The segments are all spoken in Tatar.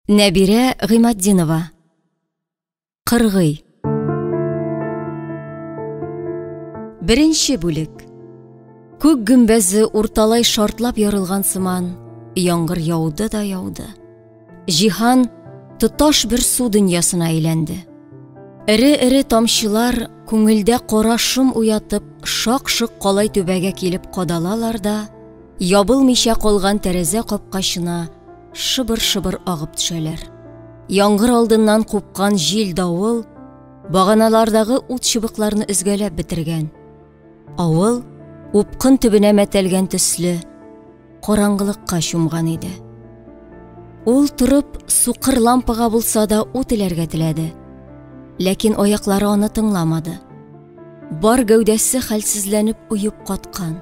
Нәбирә Гыйматдинова. Кыргый. Беренче бүлек. Күк гөмбәзе урталай шартлап ярылган сыман, яңгыр яуды да яуды. Җиһан тоташ бер су дөньясына әйләнде. Эре-эре тамчылар күңелдә кара шом уятып, шак-шок калай түбәгә килеп кадалалар да, ябылмыйча калган тәрәзә капкачына шыбыр-шыбыр агып төшәләр. Яңгыр алдыннан купкан җил-давыл баганалардагы ут чыбыкларны өзгәләп бетергән. Авыл упкын төбенә мәтәлгән төсле караңгылыкка чумган иде. Ул торып сукыр лампага булса да ут эләргә теләде. Ләкин аяклары аны тыңламады. Бар гәүдәсе хәлсезләнеп оеп каткан.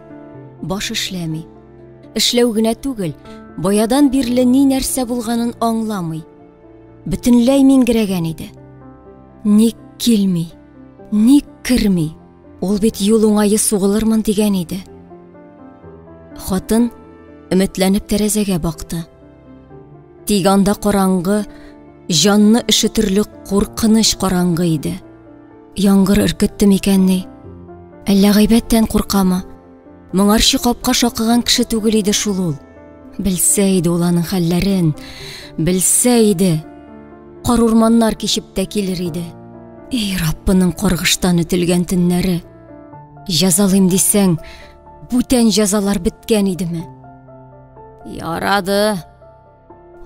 Баш эшләми. Эшләү генә түгел, баядан бирле ни нәрсә булганын аңламый. Бөтенләй миңгерәгән иде. Ник килми? Ник керми? Ул бит юл уңае сугылырмын дигән иде. Хатын өметләнеп тәрәзәгә бакты. Тик анда караңгы, җанны өшетерлек куркыныч караңгы иде. Яңгыр өркетте микәнни? Әллә гайбәттән куркамы? Моңарчы капка шакыган кеше түгел иде шул ул. Белсә иде ул аның хәлләрен, белсә иде. Кар урманнар кичеп тә килер иде. Эй, Раббының каргыштан өтелгән төннәре. Җәзалыйм дисәң, бүтән җәзалар беткән идеме? Ярады.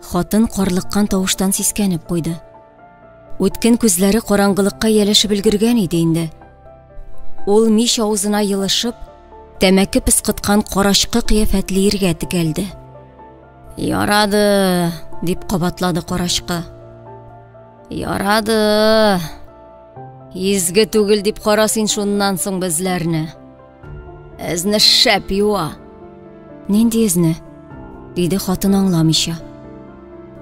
Хатын карлыккан тавыштан сискәнеп куйды. Үткен күзләре караңгылыкка ияләшеп өлгергән иде инде. Ул мич авызына елышып, тәмәке пыскыткан карачкы кыяфәтле иргә текәлде. Ярады, дип кабатлады карачкы. Ярады. Изге түгел дип кара син шуннан соң безләрне. Эзне шәп юа. Нинди эзне? диде хатын аңламыйча.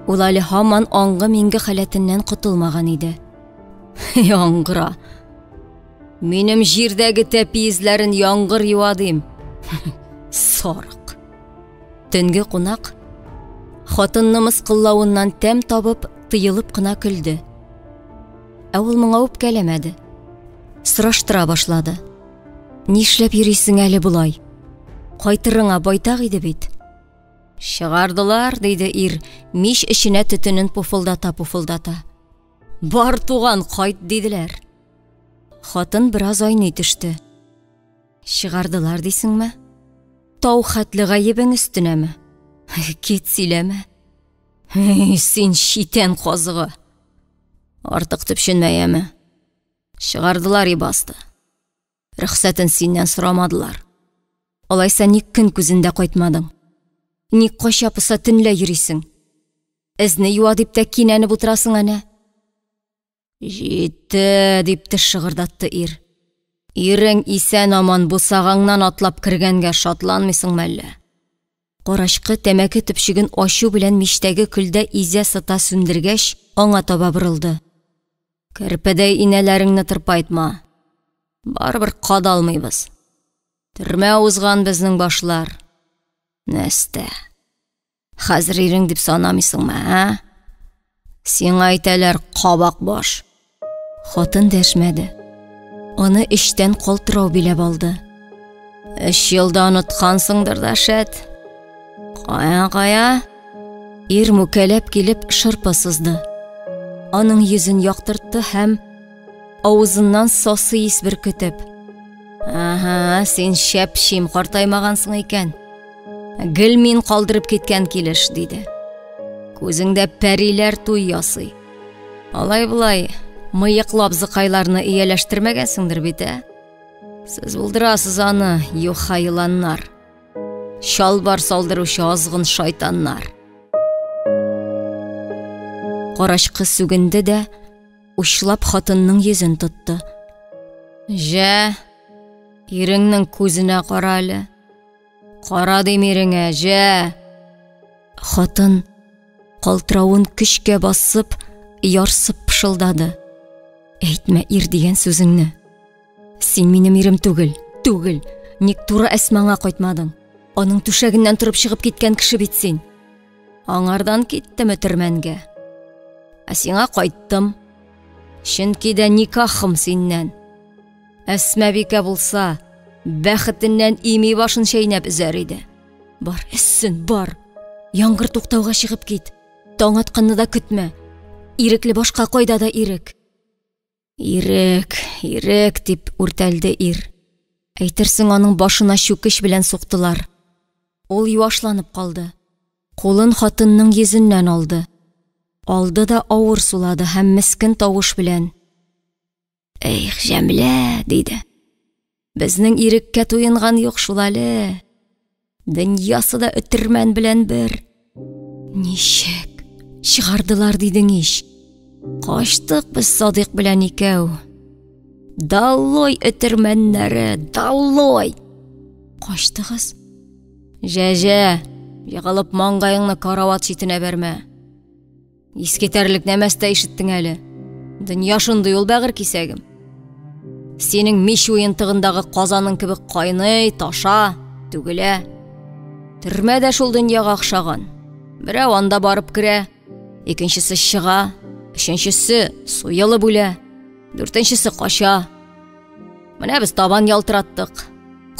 Ул әле һаман аңгы-миңге халәтеннән котылмаган иде. Яңгыра. Минем җирдәге тәпи эзләрен яңгыр юа дим. Сарык. Төнге кунак хатынны мыскыллавыннан тәм табып, тыелып кына көлде. Ә ул моңа үпкәләмәде. Сораштыра башлады. Нишләп йөрисең әле болай? Кайтырыңа байтак иде бит. Чыгардылар, диде ир, мич эченә төтенен пуфылдата-пуфылдата. Бар туган, кайт, диделәр. Хатын бераз айный төште. Чыгардылар дисеңме? Тау хәтле гаебең өстенәме? Кит сөйләмә. Син читән казыгы. Артык төпченмә, яме. Чыгардылар и басты. Рөхсәтен синнән сорамадылар. Алайса ник көн күзендә кайтмадың? Ник кача поса төнлә йөрисең? Эзне юа дип тә кинәнеп утырасың әнә. Җитте, дип теш шыгырдатты ир. Ирең исән-аман бусагаңнан атлап кергәнгә шатланмыйсың мәллә? Карачкы тәмәке төпчеген ачу белән мичтәге көлдә изә-сыта сүндергәч, аңа таба борылды. Керпедәй инәләреңне тырпайтма. Барыбер кадалмыйбыз. Төрмә узган безнең башлар. Нәстә. Хәзер ирең дип санамыйсыңмы, ә? Сиңа әйтәләр, кабак баш. Хатын дәшмәде. Аны эчтән калтырау биләп алды. Өч елда оныткансыңдыр да, шәт. Кая, кая? Ир мүкәләп килеп шырпы сызды. Аның йөзен яктыртты һәм авызыннан сасы ис бөркетеп: "Ага, син шәп-шим картаймагансың икән. Гел мин калдырып киткән килеш", диде. Күзеңдә пәриләр туй ясый. Алай-болай мыеклы абзыкайларны ияләштермәгәнсеңдер бит, ә? Сез булдырасыз аны, юха еланнар. Чалбар салдыручы азгын шайтаннар. Карачкы сүгенде дә, учлап хатынның йөзен тотты. Җә, иреңнең күзенә кара әле. Кара дим иреңә, җә. Хатын калтыравын көчкә басып, ярсып пышылдады. Әйтмә ир дигән сүзеңне. Син минем ирем түгел, түгел. Ник туры Әсмаңа кайтмадың? Аның түшәгеннән торып чыгып киткән кеше бит син. Аңардан киттеме төрмәнгә? Ә сиңа кайттым. Чөнки дә никахым синнән. Әсмәбикә булса, бәхетеннән ими башын чәйнәп өзәр иде. Бар, өссен, бар. Яңгыр туктауга чыгып кит. Таң атканны да көтмә. Ирекле башка кайда да ирек. Ирек, ирек, дип үртәлде ир. Әйтерсең аның башына чүкеч белән суктылар. Ул юашланып калды. Кулын хатынның йөзеннән алды. Алды да авыр сулады һәм мескен тавыш белән: "Эх, Җәмилә", диде. "Безнең иреккә туенган юк шул әле. Дөньясы да өтермән белән бер. Ничек? Чыгардылар дидең ич. Качтык без Садыйк белән икәү. Долой өтермәннәре, долой! Качтыгыз? Җәҗә, егылып маңгаеңны карават читенә бәрмә. Искитәрлек нәмәс тә ишеттең әле. Дөнья шундый ул бәгырь кисәгем. Синең мич уентыгындагы казаның кебек кайный, таша, түгелә. Төрмә дә шул дөньяга охшаган. Берәү анда барып керә, икенчесе чыга, өченчесе суелып үлә, дүртенчесе кача. Менә без табан ялтыраттык,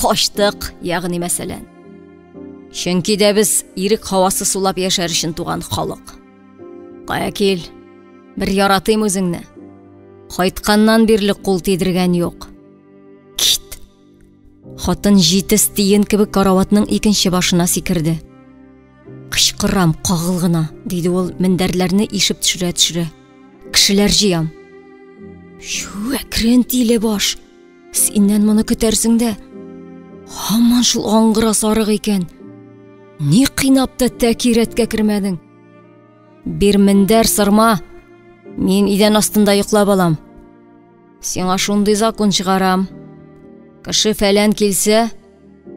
качтык, ягъни мәсәлән. Чөнки дә без ирек һавасы сулап яшәр өчен туган халык. Кая кил, бер яратыйм үзеңне. Кайтканнан бирле кул тидергән юк. Кит. Хатын җитез тиен кебек караватның икенче башына сикерде. Кычкырам, кагыл гына, диде ул мендәрләрне ишеп төшерә-төшерә. Кешеләр җыям. Чү, әкрен тиле баш. Синнән моны көтәрсең дә. Һаман шул аңгыра сарык икән. Ни кыйнап та тәки рәткә кермәдең? Бир мендәр сырма. Мин идән астында йоклап алам. Сиңа шундый закон чыгарам. Кеше фәлән килсә,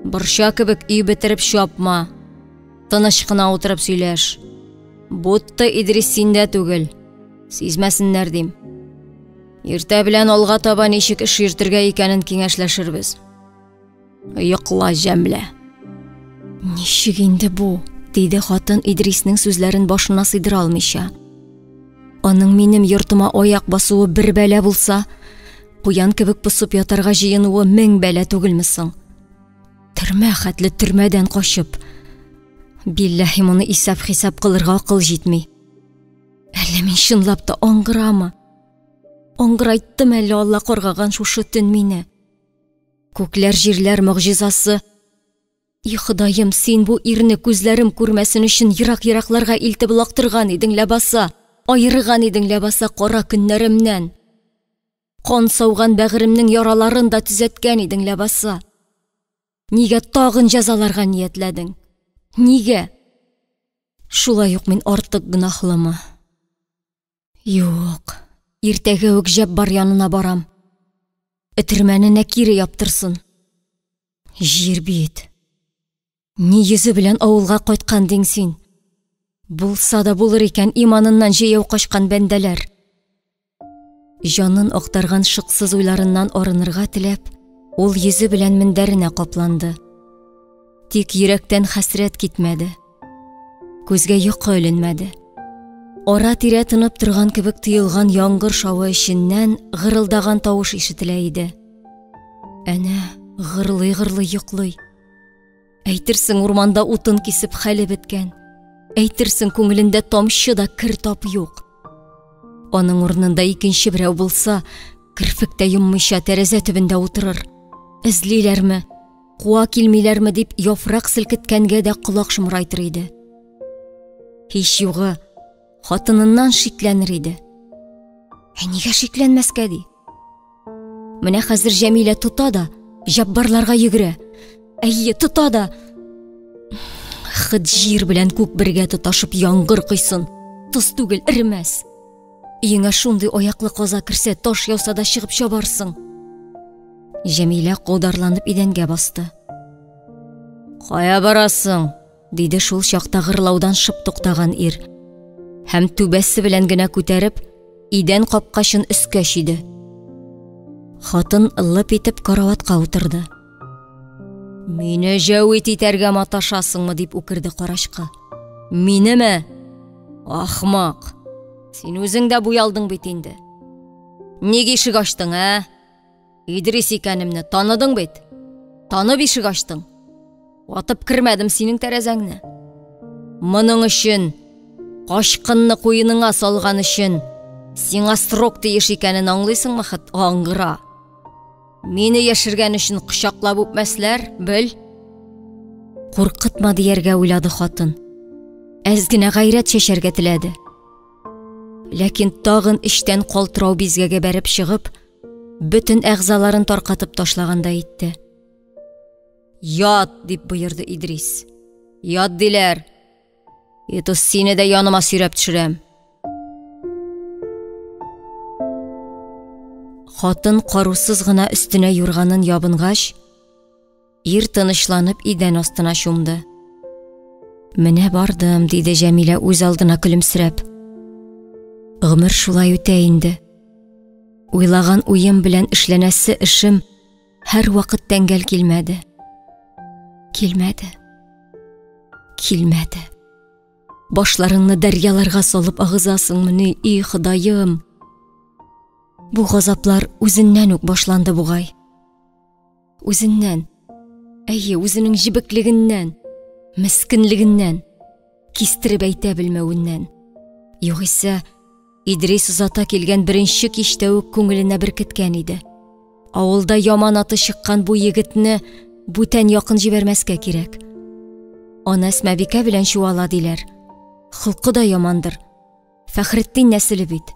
борча кебек өй бетереп чапма. Тыныч кына утырып сөйләш. Будто Идрис синдә түгел. Сизмәсеннәр дим. Иртә белән алга таба ничек эш йөртергә икәнен киңәшләшербез. Йокла, Җәмлә. Ничек инде бу? диде хатын Идриснең сүзләрен башына сыйдыра алмыйча. Аның минем йортыма аяк басуы бер бәла булса, куян кебек посып ятарга җыенуы мең бәла түгелме соң? Төрмә хәтле төрмәдән качып. Билләһи, моны исәп-хисап кылырга акыл җитми. Әллә мин чынлап та аңгырамы? Аңгырайттым әллә Алла каргаган шушы төн мине? Күкләр җирләр могҗизасы. И Ходаем, син бу ирне күзләрем күрмәсен өчен ерак-еракларга илтеп олактырган идең ләбаса, аерыган идең ләбаса кара көннәремнән. Кан сауган бәгыремнең яраларын да төзәткән идең ләбаса. Нигә тагын җәзаларга ниятләдең? Нигә? Шулай ук мин артык гөнаһлымы? Юк, иртәгә үк Җәббар янына барам. Өтермәне кире яптырсын. Җир бит. Ни йөзе белән авылга кайткан диң син? Булса да булыр икән иманыннан җәяү качкан бәндәләр. Җанын актарган шыксыз уйларыннан арынырга теләп, ул йөзе белән мендәренә капланды. Тик йөрәктән хәсрәт китмәде. Күзгә йокы эленмәде. Ара-тирә тынып торган кебек тоелган яңгыр шавы эченнән гырылдаган тавыш ишетелә иде. Әнә, гырлый-гырлый йоклый. Әйтерсең, урманда утын кисеп хәле беткән. Әйтерсең, күңелендә тамчы да кер тап юк. Аның урынында икенче берәү булса, керфек тә йоммыйча тәрәзә төбендә утырыр. Эзлиләрме, куа килмиләрме дип яфрак селкеткәнгә дә колак шомрайтыр иде. Һич югы, хатыныннан шикләнер иде. Ә нигә шикләнмәскә ди? Менә хәзер Җәмилә тота да, Җаббарларга йөгерә. Әйе, тота да. Хыт җир белән күк бергә тоташып яңгыр койсын. Тоз түгел, эремәс. Өеңә шундый аяклы каза керсә, таш яуса да чыгып чабарсың. Җәмилә каударланып идәнгә басты. Кая барасың? диде шул чакта гырлаудан шып туктаган ир. Һәм түбәсе белән генә күтәреп, идән капкачын өскә чөйде. Хатын лып итеп караватка утырды. Мине җәвит итәргә маташасыңмы дип үкерде карачкы. Минеме? Ахмак. Син үзең дә буялдың бит инде. Ник ишек ачтың, ә? Идрис икәнемне таныдың бит. Танып ишек ачтың. Ватып кермәдем синең тәрәзәңне. Моның өчен, качкынны куеныңа салган өчен, сиңа срок тиеш икәнен аңлыйсыңмы, хет аңгыра? Мине яшергән өчен кочаклап үпмәсләр, бел. Куркытма дияргә уйлады хатын. Әз генә гайрәт чәчәргә теләде. Ләкин тагын эчтән калтырау бизгәге бәреп чыгып, бөтен әгъзаларын таркатып ташлагандай итте. Ят, дип боерды Идрис. Ят диләр. Итус сине дә яныма сөйрәп төшерәм. Хатын карусыз гына өстенә юрганын ябынгач, ир тынычланып идән астына чумды. Менә бардым, диде Җәмилә үз алдына көлемсерәп. Гомер шулай үтә инде. Уйлаган уем белән эшләнәсе эшем һәрвакыт тәңгәл килмәде. Килмәде. Килмәде. Башларыңны дәрьяларга салып агызасыңмыни, и Ходаем? Бу газаплар үзеннән үк башланды бугай. Үзеннән. Әйе, үзенең җебеклегеннән, мескенлегеннән, кистереп әйтә белмәвеннән. Югыйсә, Идрис озата килгән беренче кичтә үк күңеленә беркеткән иде. Авылда яман аты чыккан бу егетне бүтән якын җибәрмәскә кирәк. Аны Әсмәбикә белән чуала диләр. Холкы да ямандыр. Фәхретдин нәселе бит.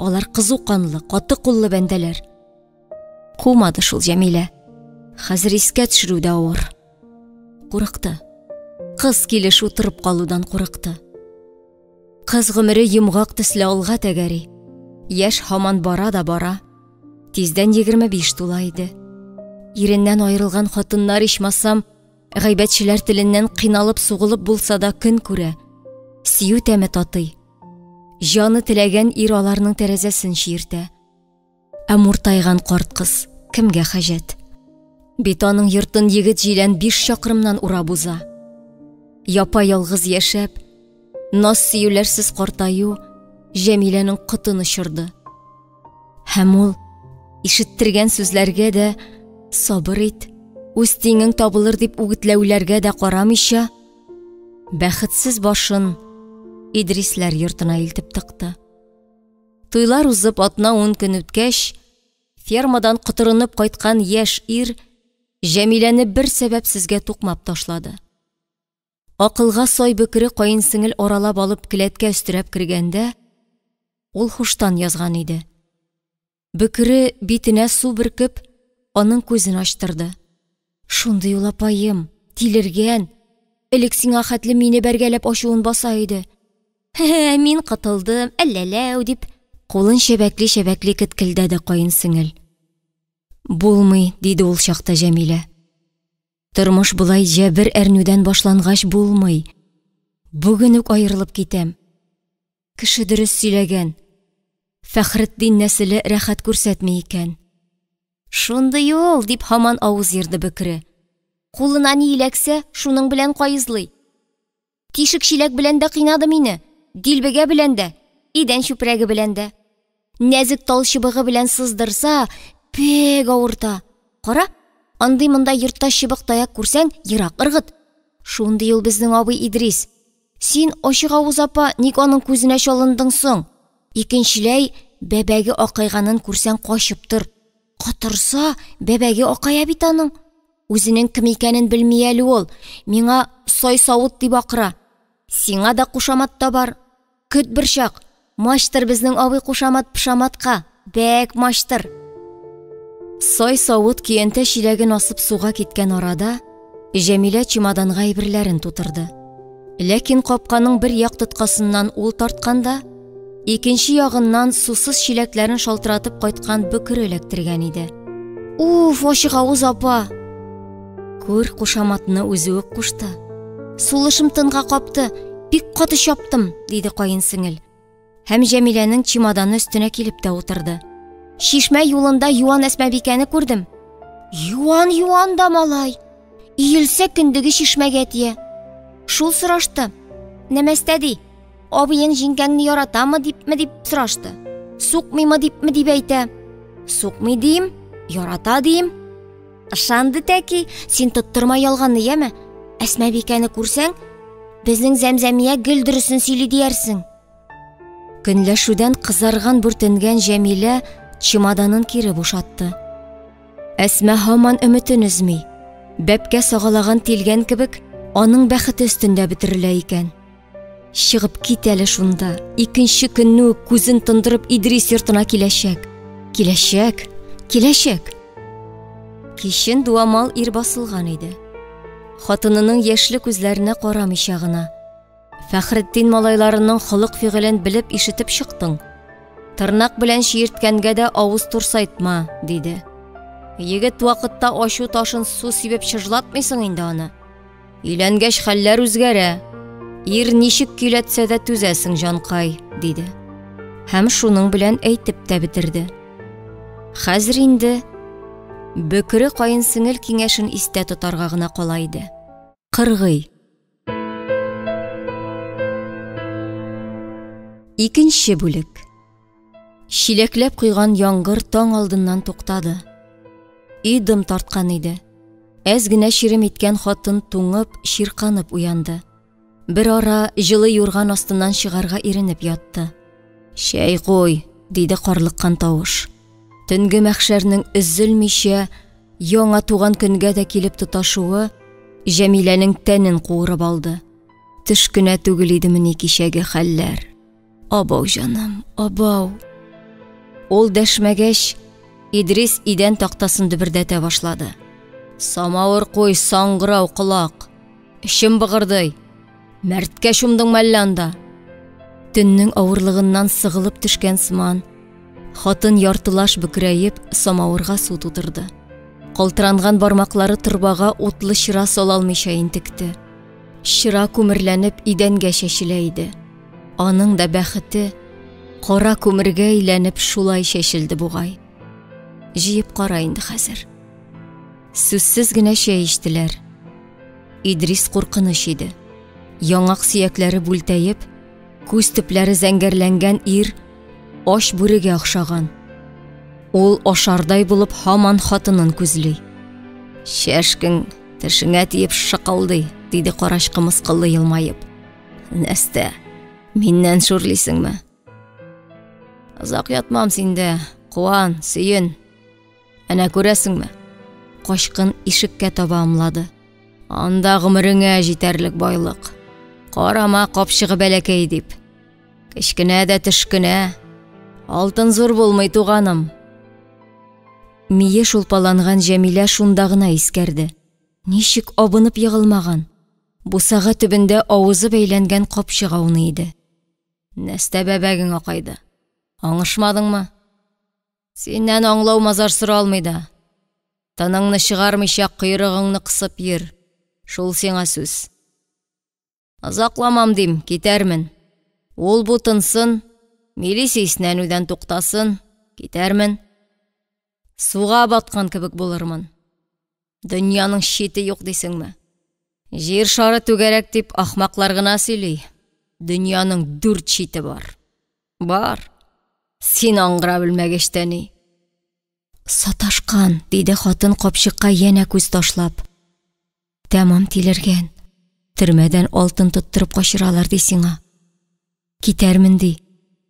Алар кызу канлы, каты куллы бәндәләр. Кумады шул Җәмилә. Хәзер искә төшерү дә авыр. Курыкты. Кыз килеш утырып калудан курыкты. Кыз гомере йомгак төсле алга тәгәри. Яшь һаман бара да бара. Тиздән 25 тула иде. Иреннән аерылган хатыннар ичмасам, гайбәтчеләр теленнән кыйналып сугылып булса да көн күрә. Сөю тәме татый. Җаны теләгән ир аларның тәрәзәсен чиертә. Ә муртайган карт кыз кемгә хаҗәт? Бит аның йортын егет җилән биш чакрымнан урап уза. Япа ялгыз яшәп, наз сөюләрсез картаю Җәмиләнең котын очырды. Һәм ул ишеттергән сүзләргә дә сабыр ит, үз тиңең табылыр дип үгетләүләргә дә карамыйча, бәхетсез башын Идрисләр йортына илтеп тыкты. Туйлар узып атна-ун көн үткәч, фермадан котырынып кайткан яшь ир Җәмиләне бер сәбәпсезгә тукмап ташлады. Акылга сай бөкре каенсеңел аралап алып келәткә өстерәп кергәндә, ул һуштан язган иде. Бөкре битенә су бөркеп, аның күзен ачтырды. Шундый ул апаем, тилергән. Элек сиңа хәтле мине бәргәләп ачуын баса иде. Хе, мин котылдым, әлләләү дип, кулын чәбәкли-чәбәкли кеткелдәде каен сеңел. Булмый, диде ул чакта Җәмилә. Тормыш болай җәбер әрнүдән башлангач булмый. Бүген үк аерылып китәм. Кеше дөрес сөйләгән. Фәхретдин нәселе рәхәт күрсәтми икән. Шундый ул, дип һаман авыз ерды бөкре. Кулына ни эләксә, шуның белән каезлый. Тишек чиләк белән дә кыйнады мине, дилбегә белән дә, идән чүпрәге белән дә. Нәзек тал чыбыгы белән сыздырса, бик авырта. Кара, андый-монда йортта чыбык таяк күрсәң, ерак ыргыт. Шундый ул безнең абый Идрис. Син, ачык авыз апа, ник аның күзенә чалындың соң? Икенчеләй, бәбәге акайганын күрсәң, качып тор. Котырса, бәбәге акая бит аның. Үзенең кем икәнен белми әле ул. Миңа сай савыт дип акыра. Сиңа да кушамат табар. Көт бер чак. Мачтыр безнең абый кушамат пшаматка. Бәк мачтыр. Сай савыт көянтә чиләген асып суга киткән арада, Җәмилә чемоданга әйберләрен тутырды. Ләкин капканың бер як тоткасыннан ул тартканда, икенче ягыннан сусыз чиләкләрен шалтыратып кайткан бөкре эләктергән иде. Уф, ачык авыз апа! Күр кушаматны үзе үк кушты. Сулышым тынга капты, бик каты чаптым, диде каен сеңел. Һәм Җәмиләнең чемоданы өстенә килеп тә утырды. Чишмә юлында юан Әсмәбикәне күрдем. Юан-юан да малай. Иелсә кендеге чишмәгә тия. Шул сорашты. Нәмәстә ди. Абыең җиңгәңне яратамы дипме дип сорашты. Сукмыймы дипме дип әйтә. Сукмый дим, ярата дим. Ышанды тәки, син тоттырма ялганны, яме? Әсмәбикәне күрсәң, безнең Зәмзәмия гел дөресен сөйли диярсең. Көнләшүдән кызарган бүртенгән Җәмилә чемоданын кире бушатты. Әсмә һаман өметен өзми. Бәбкә сагалаган тилгән кебек, аның бәхете өстендә бөтерелә икән. Чыгып кит әле шунда. Икенче көнне үк күзен тондырып Идрис йортына киләчәк. Киләчәк, киләчәк. Кичен дуамал ир басылган иде. Хатынының яшьле күзләренә карамыйча гына. Фәхретдин малайларының холык-фигылен белеп ишетеп чыктың. Тырнак белән чиерткәнгә дә авыз турсайтма, диде. Егет вакытта ачу ташын су сибеп чыжлатмыйсың инде аны. Өйләнгәч хәлләр үзгәрә. Ир ничек көйләтсә дә түзәсең, җанкай, диде. Һәм шуның белән әйтеп тә бетерде. Хәзер инде бөкре каенсеңел киңәшен истә тотарга гына кала иде. Кыргый. Икенче бүлек. Чиләкләп койган яңгыр таң алдыннан туктады. Өй дым тарткан иде. Әз генә чирем иткән хатын туңып, чирканып уянды. Бер ара җылы юрган астыннан чыгарга иренеп ятты. Чәй куй, диде карлыккан тавыш. Төнге мәхшәрнең өзелмичә яңа туган көнгә дә килеп тоташуы Җәмиләнең тәнен куырып алды. Төш кенә түгел идемени кичәге хәлләр. Абау, җаным, абау. Ул дәшмәгәч, Идрис идән тактасын дөбердәтә башлады. Самавыр куй, саңгырау колак. Эчем быгырдый. Мәрткә чумдың мәллә анда? Төннең авырлыгыннан сыгылып төшкән сыман, хатын яртылаш бөкрәеп, самавырга су тутырды. Калтыранган бармаклары торбага утлы чыра сала алмыйча интекте. Чыра күмерләнеп идәнгә чәчелә иде. Аның да бәхете кара күмергә әйләнеп шулай чәчелде бугай. Җыеп кара инде хәзер. Сүзсез генә чәй эчтеләр. Идрис куркыныч иде. Яңак сөякләре бүлтәеп, күз төпләре зәңгәрләнгән ир ач бүрегә охшаган. Ул ашардай булып һаман хатынын күзли. Чәшкең тешеңә тиеп шыкылдый, диде карачкы мыскыллы елмаеп. Нәстә, миннән шүрлисеңме? Озак ятмам синдә, куан, сөен. Әнә күрәсеңме? Качкын ишеккә таба ымлады. Анда гомереңә җитәрлек байлык. Карама капчыгы бәләкәй дип. Кечкенә дә төшкенә. Алтын зур булмый, туганым. Мие шулпаланган Җәмилә шунда гына искәрде. Ничек абынып егылмаган? Бусага төбендә авызы бәйләнгән капчык ауный иде. Нәстә бәбәгең акайды. Аңышмадыңмы? Синнән аңлау мазар соралмый да. Тыныңны чыгармыйча койрыгыңны кысып йөр. Шул сиңа сүз. Озакламам дим, китәрмен. Ул бу тынсын, милиция иснәнүдән туктасын, китәрмен. Суга баткан кебек булырмын. Дөньяның чите юк дисеңме? Җир шары түгәрәк дип ахмаклар гына сөйли. Дөньяның дүрт чите бар. Бар. Син аңгыра белмәгәч тә ни. Саташкан, диде хатын капчыкка янә күз ташлап. Тәмам тилергән. Төрмәдән алтын тоттырып качыралар ди сиңа. Китәрмен ди.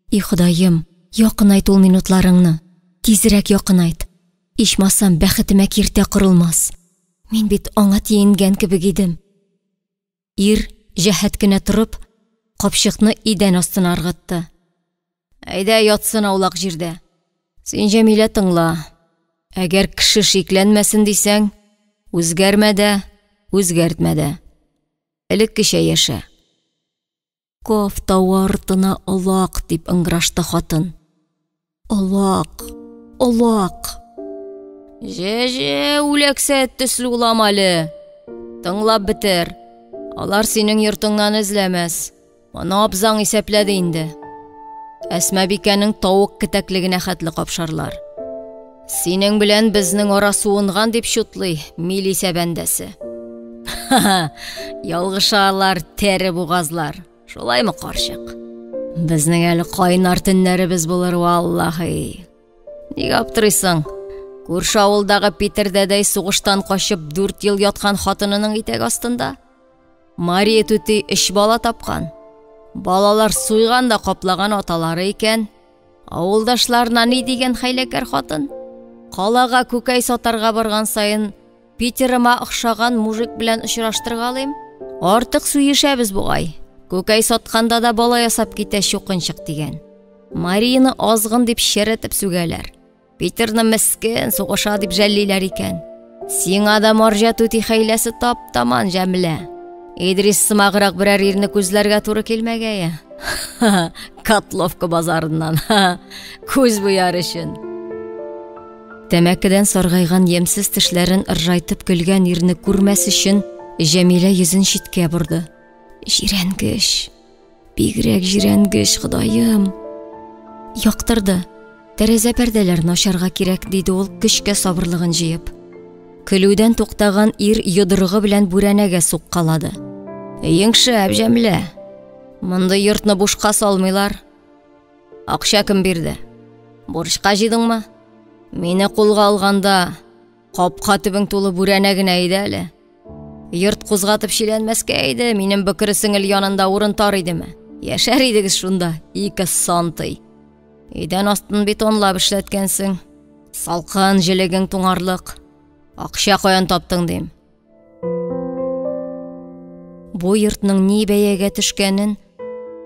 И Ходаем, якынайт ул минутларыңны. Тизрәк якынайт. Ичмасам, бәхетемә киртә корылмас. Мин бит аңа тиенгән кебек идем. Ир җәһәт кенә торып, капчыкны идән астына ыргытты. Әйдә, ятсын аулак җирдә. Син, Җәмилә, тыңла. Әгәр кеше шикләнмәсен дисәң, үзгәрмә дә, үзгәртмә дә. Элеккечә яшә. Каф тавы артына олак, дип ыңгырашты хатын. Олак, олак. Җә-җә, үләксә эт төсле улам әле. Тыңлап бетер. Алар синең йортыңнан эзләмәс. Моны абзаң исәпләде инде. Әсмәбикәнең тавык кетәклегенә хәтле капшарлар. Синең белән безнең ара суынган дип чутлый милисә бәндәсе. Ха-ха, ялгышалар тәре бугазлар. Шулаймы, карчык? Безнең әле кайнар төннәребез булыр, валлаһи. Нигә аптырыйсың? Күрше авылдагы Питер дәдәй сугыштан качып 4 ел яткан хатынының итәк астында. Мария түти өч бала тапкан. Балалар суйган да каплаган аталары икән. Авылдашларына ни дигән хәйләкәр хатын? Калага күкәй сатарга барган саен Питерыма охшаган мужик белән очраштыргалыйм. Артык суешәбез бугай. Күкәй сатканда да бала ясап китә чукынчык дигән. Марияны азгын дип черетеп сүгәләр. Питерны мескен, сугыша дип жәллиләр икән. Сиңа да марҗа түти хәйләсе тап-таман, Җәмилә. Идрис сымаграк берәр ирне күзләргә туры килмәгәе. Котловка базарыннан. Күз буяр өчен. Тәмәкедән саргайган ямьсез тешләрен ыржайтып көлгән ирне күрмәс өчен Җәмилә йөзен читкә борды. Җирәнгеч. Бигрәк җирәнгеч, Ходаем. Яктырды. Тәрәзә пәрдәләрен ачарга кирәк, диде ул көчкә сабырлыгын җыеп. Көлүдән туктаган ир йодрыгы белән бүрәнәгә суккалады. Өең шәп, Җәмилә. Мондый йортны бушка салмыйлар. Акча кем бирде? Бурычка җыйдыңмы? Мине кулга алганда капка төбең тулы бүрәнә генә иде әле. Йорт кузгатып чиләнмәскә иде, минем бөкре сеңел янында урын тар идеме? Яшәр идегез шунда, ике сантый. Идән астын бетонлап эшләткәнсең. Салкын җелегең туңарлык. Акча каян таптың дим. Бу йортның ни бәягә төшкәнен,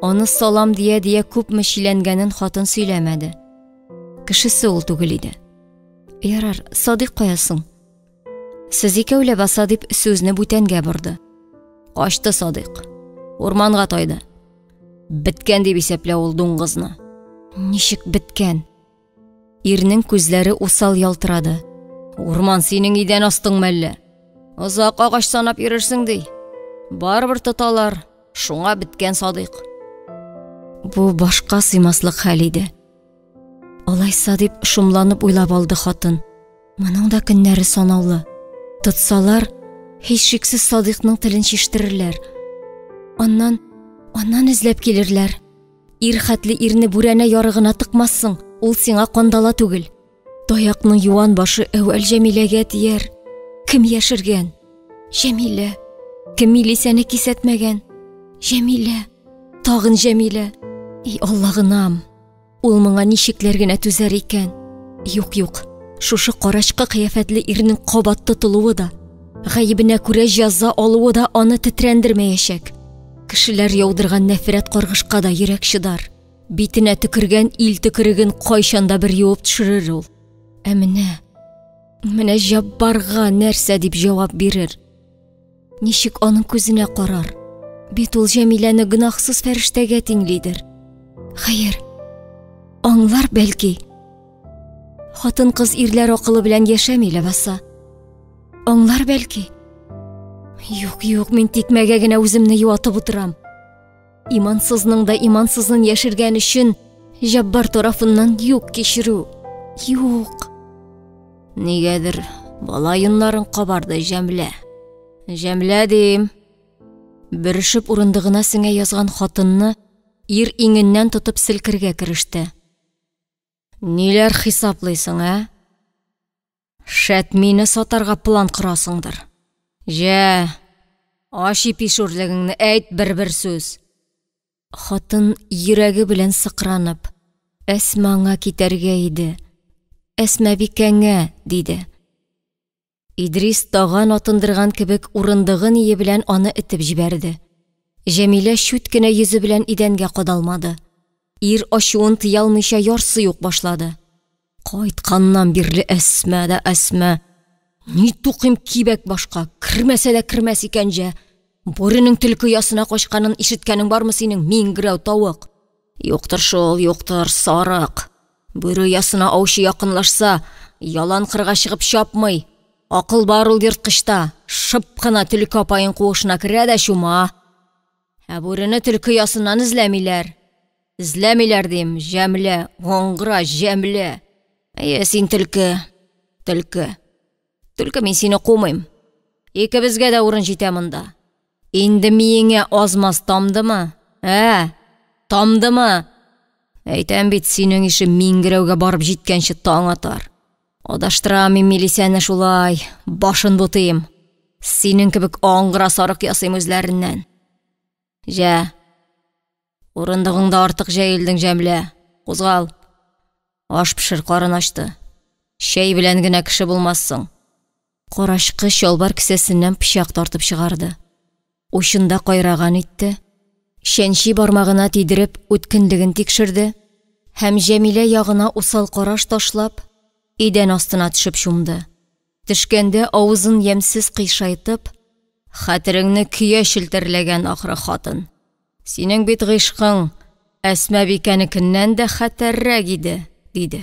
аны салам дия-дия күпме чиләнгәнен хатын сөйләмәде. Кешесе ул түгел иде. Ярар, Садыйк кая соң? Сез икәү ләбаса дип сүзне бүтәнгә борды. Качты Садыйк. Урманга тайды. Беткән дип исәплә ул дуңгызны. Ничек беткән? Ирнең күзләре усал ялтырады. Урман синең идән астың мәллә? Озак агач санап йөрерсең ди. Барыбер тоталар. Шуңа беткән Садыйк. Бу башка сыймаслык хәл иде. Алайса дип шомланып уйлап алды хатын. Моның да көннәре санаулы. Тотсалар, һичшиксез Садыйкның телен чиштерерләр. Аннан, аннан эзләп килерләр. Ир хәтле ирне бүрәнә ярыгына тыкмассың, ул сиңа кандала түгел. Таякның юан башы әүвәл Җәмиләгә тияр. Кем яшергән? Җәмилә. Кем милисәне кисәтмәгән? Җәмилә. Тагын Җәмилә. И Аллагынам. Ул моңа ничекләр генә түзәр икән? Юк, юк. Шушы карачкы кыяфәтле ирнең кабат тотылуы да, гаебенә күрә җәза алуы да аны тетрәндермәячәк. Кешеләр яудырган нәфрәт каргышка да йөрәк чыдар. Битенә төкергән ил төкереген кайчан да бер юып төшерер ул. Ә менә, менә Җаббарга нәрсә дип җавап бирер? Ничек аның күзенә карар? Бит ул Җәмиләне гөнаһсыз фәрештәгә тиңлидер. Хәер, аңлар бәлки. Хатын-кыз ирләр акылы белән яшәми ләбаса. Аңлар бәлки. Юк, юк, мин тикмәгә генә үземне юатып утырам. Имансызның да имансызын яшергән өчен Җаббар тарафыннан юк кичерү. Юк. Нигәдер бала йоннарын кабарды Җәмлә. Җәмлә дим. Бөрешеп урындыгына сеңә язган хатынны ир иңеннән тотып селкергә кереште. Ниләр хисаплыйсың, ә? Шәт мине сатарга план корасыңдыр. Җә, ач ипи шүрлегеңне, әйт бер-бер сүз. Хатын йөрәге белән сыкранып, Әсмаңа китәргә иде. Әсмабикәңә, диде. Идрис таган атындырган кебек урындыгы ние белән аны этеп җибәрде. Җәмилә чүт кенә йөзе белән идәнгә кадалмады. Ир ачуын тыя алмыйча ярсый ук башлады. Кайтканнан бирле Әсмә дә Әсмә. Ни тукыйм кибәк башка, кермәсә дә кермәс икән җә. Бүренең төлке оясына качканын ишеткәнең бармы синең, миңгерәү тавык? Юктыр шул, юктыр, сарык. Бүре оясына аучы якынлашса, ялан кырга чыгып чапмый. Акыл бар ул ерткычта, шып кына төлке апаен куышына керә дә чума. Ә бүрене төлке оясыннан эзләмиләр. Эзләмиләр дим, Җәмлә, аңгыра, Җәмлә. Әйе, син төлке, төлке. Төлке мин сине кумыйм. Икебезгә дә урын җитә монда. Инде миеңә азмаз тамдымы? Ә? Тамдымы? Әйтәм бит, синең ише миңгерәүгә барып җиткәнче таң атар. Адаштырам мин милисәне шулай, башын бутыйм. Синең кебек аңгыра сарык ясыйм үзләреннән. Җә, урындыгыңда артык җәелдең, Җәмилә. Кузгал. Аш пешер, карын ачты. Чәй белән генә кеше булмассың. Карачкы чалбар кесәсеннән пычак тартып чыгарды. Учында кайраган итте, чәнчи бармагына тидереп үткенлеген тикшерде һәм Җәмилә ягына усал караш ташлап, идән астына төшеп чумды. Төшкәндә авызын ямьсез кыйшайтып, Хәтереңне көя челтәрләгән ахры хатын. Синең бит гыйшкың Әсмабикәнекеннән дә хәтәррәк иде, диде.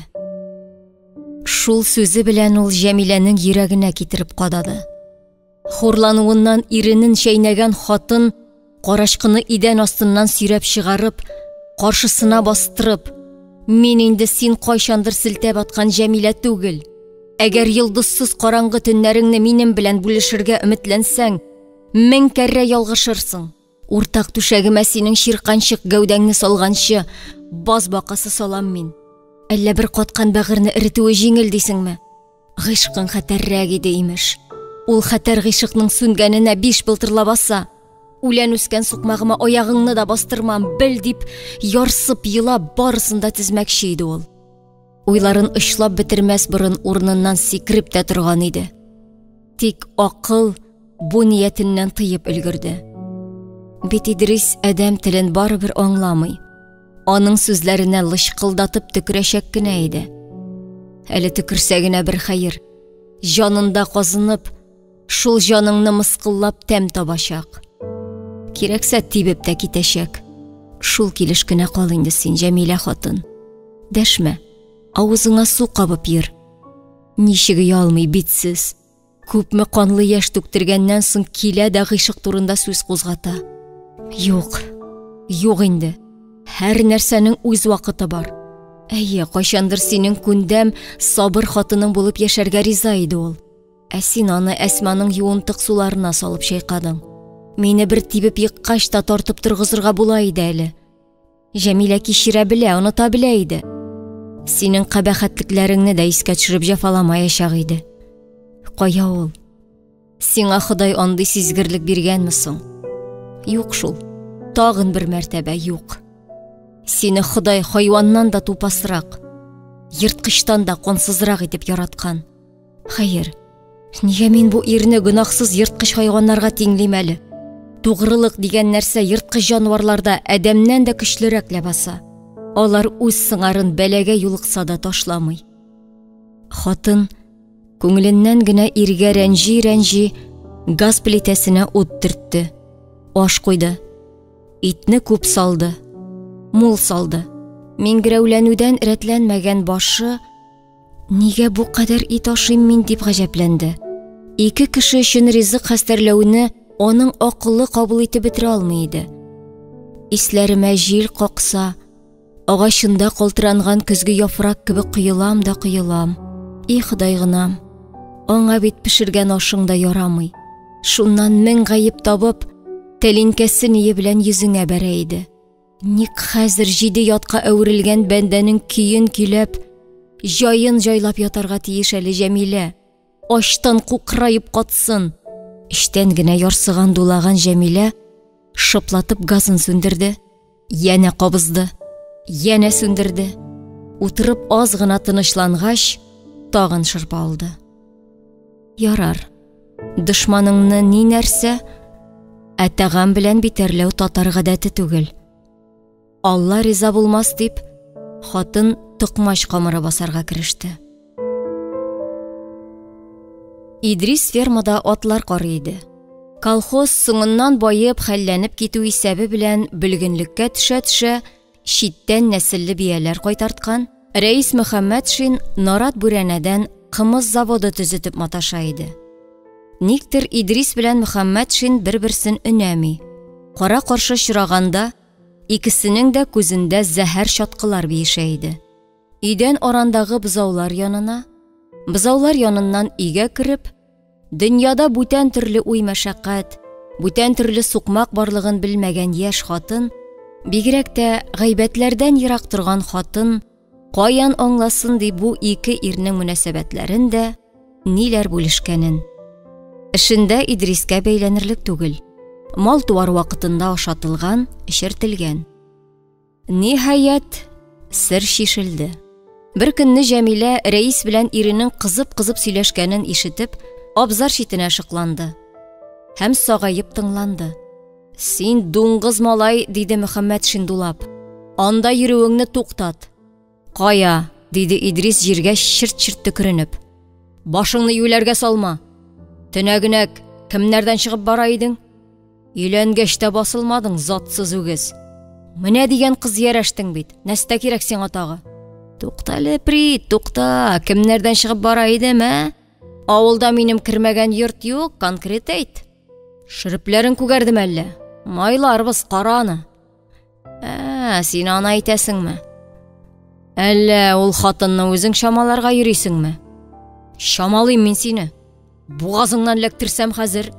Шул сүзе белән ул Җәмиләнең йөрәгенә китереп кадады. Хурлануыннан иренен чәйнәгән хатын карачкыны идән астыннан сөйрәп чыгарып, каршысына бастырып, «Мин инде син кайчандыр селтәп аткан Җәмилә түгел. Әгәр йолдызсыз караңгы төннәреңне минем белән бүлешергә өметләнсәң, мең кәррә ялгышырсың. Уртак түшәгемә синең чирканчык гәүдәңне салганчы, баз бакасы салам мин. Әллә бер каткан бәгырьне эретүе җиңел дисеңме? Гыйшкың хәтәррәк иде, имеш. Ул хәтәр гыйшыкның сүнгәненә биш былтырлап аса. Үлән үскән сукмагыма аягыңны да бастырмам, бел дип, ярсып елап, барысын да тезмәкче иде ул. Уйларын очлап бетермәс борын урыныннан сикереп тә торган иде. Тик акыл бу ниятеннән тыеп өлгерде. Бит Идрис адәм телен барыбер аңламый. Аның сүзләренә лычкылдатып төкерәчәк кенә иде. Әле төкерсә генә бер хәер. Җанында казынып, шул җаныңны мыскыллап тәм табачак. Кирәксә тибеп тә китәчәк. Шул килеш кенә кал инде син, Җәмилә хатын. Дәшмә, авызыңа су кабып йөр. Ничек оялмый битсез. Күпме канлы яшь түктергәннән соң килә дә гыйшык турында сүз кузгата. Юк, юк инде. Һәр нәрсәнең үз вакыты бар. Әйе, кайчандыр синең күндәм, сабыр хатының булып яшәргә риза иде ул. Ә син аны Әсманың юынтык суларына салып чайкадың. Мине бер тибеп еккач та тартып торгызырга була иде әле. Җәмилә кичерә белә, оныта белә иде. Синең кабахәтлекләреңне дә искә төшереп җәфаламаячак иде. Кая ул? Сиңа Ходай андый сизгерлек биргәнме соң? Юк шул. Тагын бер мәртәбә юк. Сине Ходай хайваннан да тупасрак, ерткычтан да кансызрак итеп яраткан. Хәер, нигә мин бу ирне гөнаһсыз ерткыч хайваннарга тиңлим әле? Тугрылык дигән нәрсә ерткыч җанварларда адәмнән дә көчлерәк ләбаса. Алар үз сыңарын бәлагә юлыкса да ташламый. Хатын күңеленнән генә иргә рәнҗи-рәнҗи газ плитәсенә ут төртте. Аш куйды. Итне күп салды. Мул салды. Миңгерәүләнүдән рәтләнмәгән башы Нигә бу кадәр ит ашыйм мин дип гаҗәпләнде. Ике кеше өчен ризык хәстәрләүне аның акылы кабул итеп бетерә алмый иде. Исләремә җил какса, агачында калтыранган көзге яфрак кебек коелам да коелам. И Ходай гынам, аңа бит пешергән ашың да ярамый. Шуннан мең гаеп табып, тәлинкәсе ние белән йөзеңә бәрә иде. Ник хәзер җиде ятка әверелгән бәндәнең көен көйләп, җаен җайлап ятарга тиеш әле Җәмилә? Ачтан кукраеп катсын. Эчтән генә ярсыган дулаган Җәмилә шыплатып газын сүндерде, янә кабызды, янә сүндерде. Утырып аз гына тынычлангач, тагын шырпа алды. Ярар. Дошманыңны ни нәрсә, ә тәгам белән битәрләү татар гадәте түгел. Алла риза булмас дип, хатын токмач камыры басарга кереште. Идрис фермада атлар карый иде. Колхоз соңыннан баеп, хәлләнеп китү исәбе белән бөлгенлеккә төшә-төшә, читтән нәселле бияләр кайтарткан, Рәис Мөхәммәтшин нарат бүрәнәдән кымыз заводы төзетеп маташа иде. Никтер Идрис белән Мөхәммәтшин бер-берсен өнәми. Кара-каршы очраганда, икесенең дә күзендә зәһәр чаткылар биешә иде. Өйдән арандагы бозаулар янына, бозаулар яныннан өйгә кереп, Дөньяда бүтән төрле уй-мәшәкать, бүтән төрле сукмак барлыгын белмәгән яшь хатын Бигрәк тә гайбәтләрдән ерак торган хатын каян аңласын ди бу ике ирнең мөнәсәбәтләрен дә, ниләр бүлешкәнен. Эшендә Идрискә бәйләнерлек түгел. Мал-туар вакытында ашатылган, эчертелгән. Ниһаять, сер чишелде. Бер көнне Җәмилә рәис белән иренең кызып-кызып сөйләшкәнен ишетеп, абзар читенә шыкланды. Һәм сагаеп тыңланды. Син дуңгыз малай, диде Мөхәммәтшин дулап. Анда йөрүеңне туктат. Кая? диде Идрис җиргә черт-черт төкеренеп. Башыңны юләргә салма. Төнәгенәк кемнәрдән чыгып бара идең? Өйләнгәч тә басылмадың, затсыз үгез. Менә дигән кыз ярәштең бит. Нәрсә кирәк сиңа тагы? Туктале, Прит, тукта. Кемнәрдән чыгып бара идем, ә? Авылда минем кермәгән йорт юк, конкрет әйт. Шөрепләрең күгәрдеме әллә? Майларбыз, кара аны. Ә, син аны әйтәсеңме? Әллә ул хатынны үзең чамаларга йөрисеңме? Чамалыйм мин сине. Бугазыңнан эләктерсәм хәзер,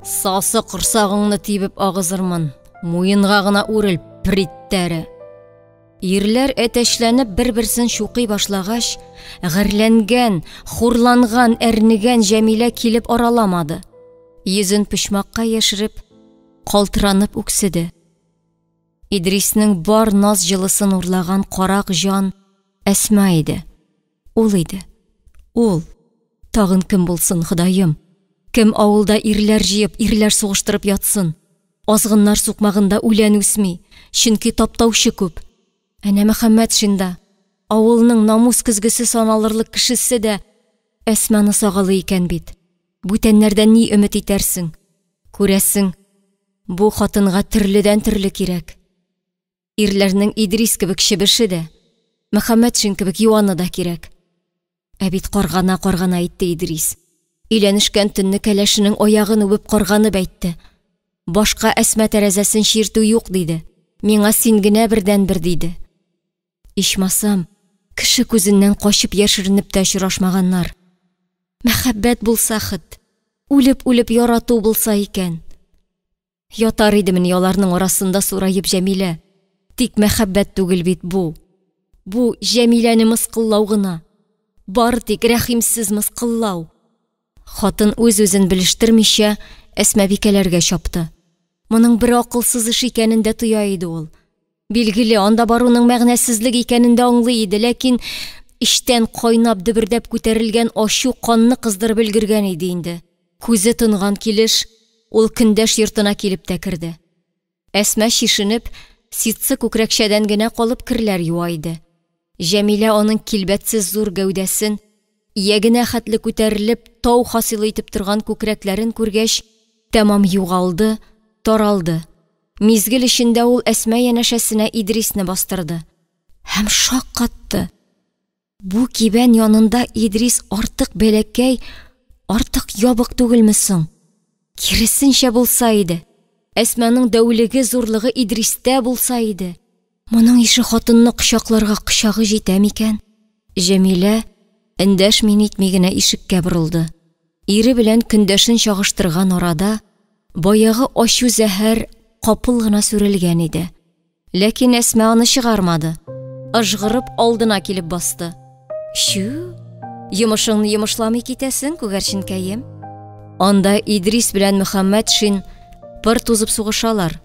сасы корсагыңны тибеп агызырмын. Муенга гына үрел, приттәре. Ирләр әтәчләнеп бер-берсен чукый башлагач, гарьләнгән, хурланган, әрнегән Җәмилә килеп араламады. Йөзен почмакка яшереп, калтыранып үкседе. Идриснең бар наз җылысын урлаган карак җан Әсма иде. Ул иде. Ул. Тагын кем булсын, Ходаем? Кем авылда ирләр җыеп, ирләр сугыштырып ятсын? Азгыннар сукмагында үлән үсми, чөнки таптаучы күп. Әнә Мөхәммәтшин да, авылның намус көзгесе саналырлык кешесе дә Әсманы сагалый икән бит. Бүтәннәрдән ни өмет итәрсең? Күрәсең, бу хатынга төрледән-төрле кирәк. Ирләрнең Идрис кебек чебеше дә, Мөхәммәтшин кебек юаны да кирәк. Ә бит каргана-каргана әйтте Идрис. Өйләнешкән төнне кәләшенең аягын үбеп карганып әйтте. Башка Әсма тәрәзәсен чиртү юк, диде. Миңа син генә бердәнбер, диде. Ичмасам, кеше күзеннән качып яшеренеп тә очрашмаганнар. Мәхәббәт булса хет, үлеп-үлеп ярату булса икән. Ятар идемени аларның арасында сураеп Җәмилә. Тик мәхәббәт түгел бит бу. Бу Җәмиләне мыскыллау гына. Бары тик рәхимсез мыскыллау. Хатын үз-үзен белештермичә Әсмабикәләргә чапты. Моның бер акылсыз эш икәнен дә тоя иде ул. Билгеле, анда баруның мәгънәсезлек икәнен дә аңлый иде, ләкин эчтән кайнап дөбердәп күтәрелгән ачу канны кыздырып өлгергән иде инде. Күзе тонган килеш, ул көндәш йортына килеп тә керде. Әсма чишенеп, ситсы күкрәкчәдән генә калып керләр юа иде. Җәмилә аның килбәтсез зур гәүдәсен, иягенә хәтле күтәрелеп, тау хасилы итеп торган күкрәкләрен күргәч, тәмам югалды, таралды. Мизгел эчендә ул Әсма янәшәсенә Идрисне бастырды. Һәм шаккатты. Бу кибән янында Идрис артык бәләкәй, артык ябык түгелме соң? Киресенчә булса иде. Әсманың дәүлеге, зурлыгы Идристә булса иде. Моның ише хатынны кочакларга кочагы җитә микән? Җәмилә эндәшми-нитми генә ишеккә борылды. Ире белән көндәшен чагыштырган арада баягы ачу зәһәр капыл гына сүрелгән иде. Ләкин Әсма аны чыгармады. Ыжгырып алдына килеп басты. Чү, йомышыңны йомышламый китәсең, күгәрченкәем. Анда Идрис белән Мөхәммәтшин пыр тузып сугышалар.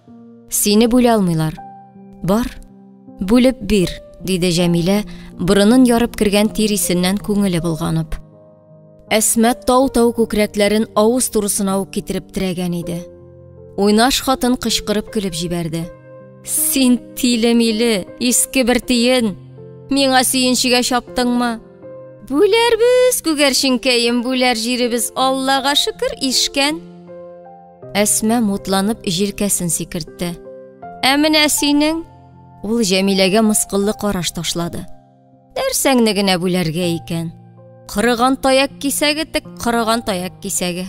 Сине бүлә алмыйлар. Бар, бүлеп бир, диде Җәмилә, борынын ярып кергән тир исеннән күңеле болганып. Әсмә тау-тау күкрәкләрен авыз турысына ук китереп терәгән иде. Уйнаш хатын кычкырып көлеп җибәрде. Син тиле-миле, иске бер тиен! Миңа сөенчегә чаптыңмы? Бүләрбез, күгәрченкәем, бүләр җиребез, Аллага шөкер, ишкән. Әсмә мутланып җилкәсен сикертте. Ә менә синең... Ул Җәмиләгә мыскыллы караш ташлады. Нәрсәңне генә бүләргә икән? Корыган таяк кисәге тек корыган таяк кисәге.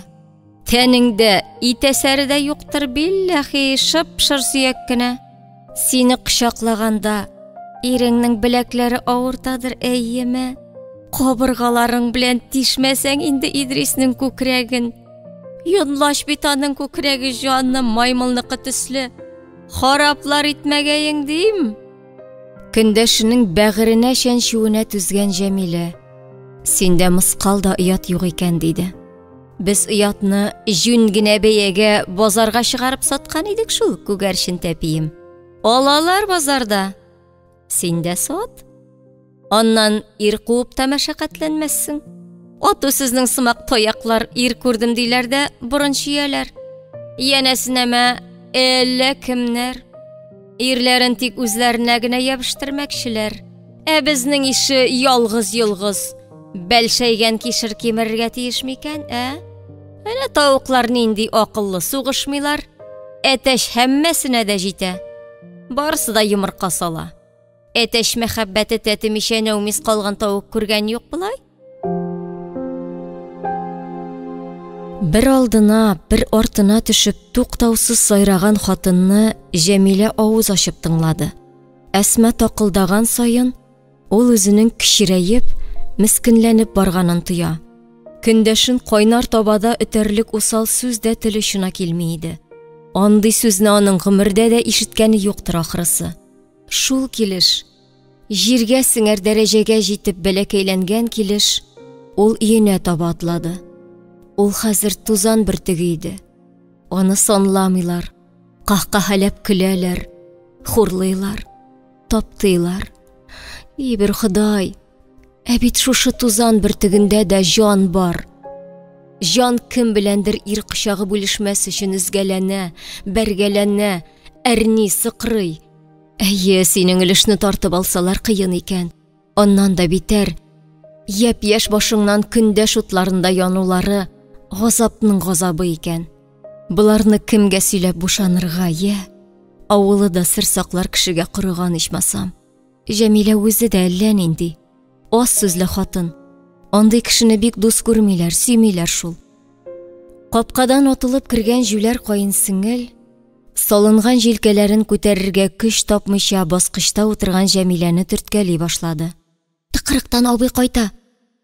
Тәнеңдә ит әсәре дә юктыр, билләхи, шып-шыр сөяк кенә. Сине кочаклаганда иреңнең беләкләре авыртадыр, әйеме? Кабыргаларың белән тишмәсәң инде Идриснең күкрәген. Йонлач бит аның күкрәге, җаным, маймылныкы төсле. Хараплар итмәгәең дим. Көндәшенең бәгыренә чәнчүенә түзгән Җәмилә, синдә мыскал да оят юк икән, диде. Без оятны җүн генә бәягә базарга чыгарып саткан идек шул, күгәрчен тәпием. Алалар базарда. Син дә сат. Аннан ир куып та мәшәкатьләнмәссең. Ату сезнең сымак таяклар ир күрдем диләр дә борын чөяләр. Янәсенә мә әллә кемнәр. Ирләрен тик үзләренә генә ябештермәкчеләр. Ә безнең ише ялгыз-йолгыз бәлшәйгән кишер кимерергә тиеш микән, ә? Әнә тавыклар нинди акыллы сугышмыйлар. Әтәч һәммәсенә дә җитә. Барысы да йомырка сала. Әтәч мәхәббәте тәтемичә нәүмиз калган тавык күргән юк болай. Бер алдына, бер артына төшеп туктаусыз сайраган хатынны Җәмилә авыз ачып тыңлады. Әсма такылдаган саен ул үзенең кечерәеп, мескенләнеп барганын тоя. Көндәшен кайнар табада өтәрлек усал сүз дә тел очына килми иде. Андый сүзне аның гомердә дә ишеткәне юктыр ахрысы. Шул килеш, җиргә сеңәр дәрәҗәгә җитеп бәләкәйләнгән килеш, ул өенә таба атлады. Ул хәзер тузан бөртеге иде. Аны санламыйлар, каһкаһәләп көләләр, хурлыйлар, таптыйлар. И бер Ходай, ә бит шушы тузан бөртегендә дә җан бар. Җан кем беләндер ир кочагы бүлешмәс өчен өзгәләнә, бәргәләнә, әрни, сыкрый. Әйе, синең өлешне тартып алсалар кыен икән. Аннан да битәр, япь-яшь башыңнан көндәш утларында янулары газапның газабы икән. Боларны кемгә сөйләп бушанырга, йә? Авылы да сер саклар кешегә корыган ичмасам. Җәмилә үзе дә әллә нинди. Аз сүзле хатын. Андый кешене бик дус күрмиләр, сөймиләр шул. Капкадан атылып кергән җүләр каенсеңел Салынган җилкәләрен күтәрергә көч тапмыйча баскычта утырган Җәмиләне төрткәли башлады. Тыкрыктан абый кайта.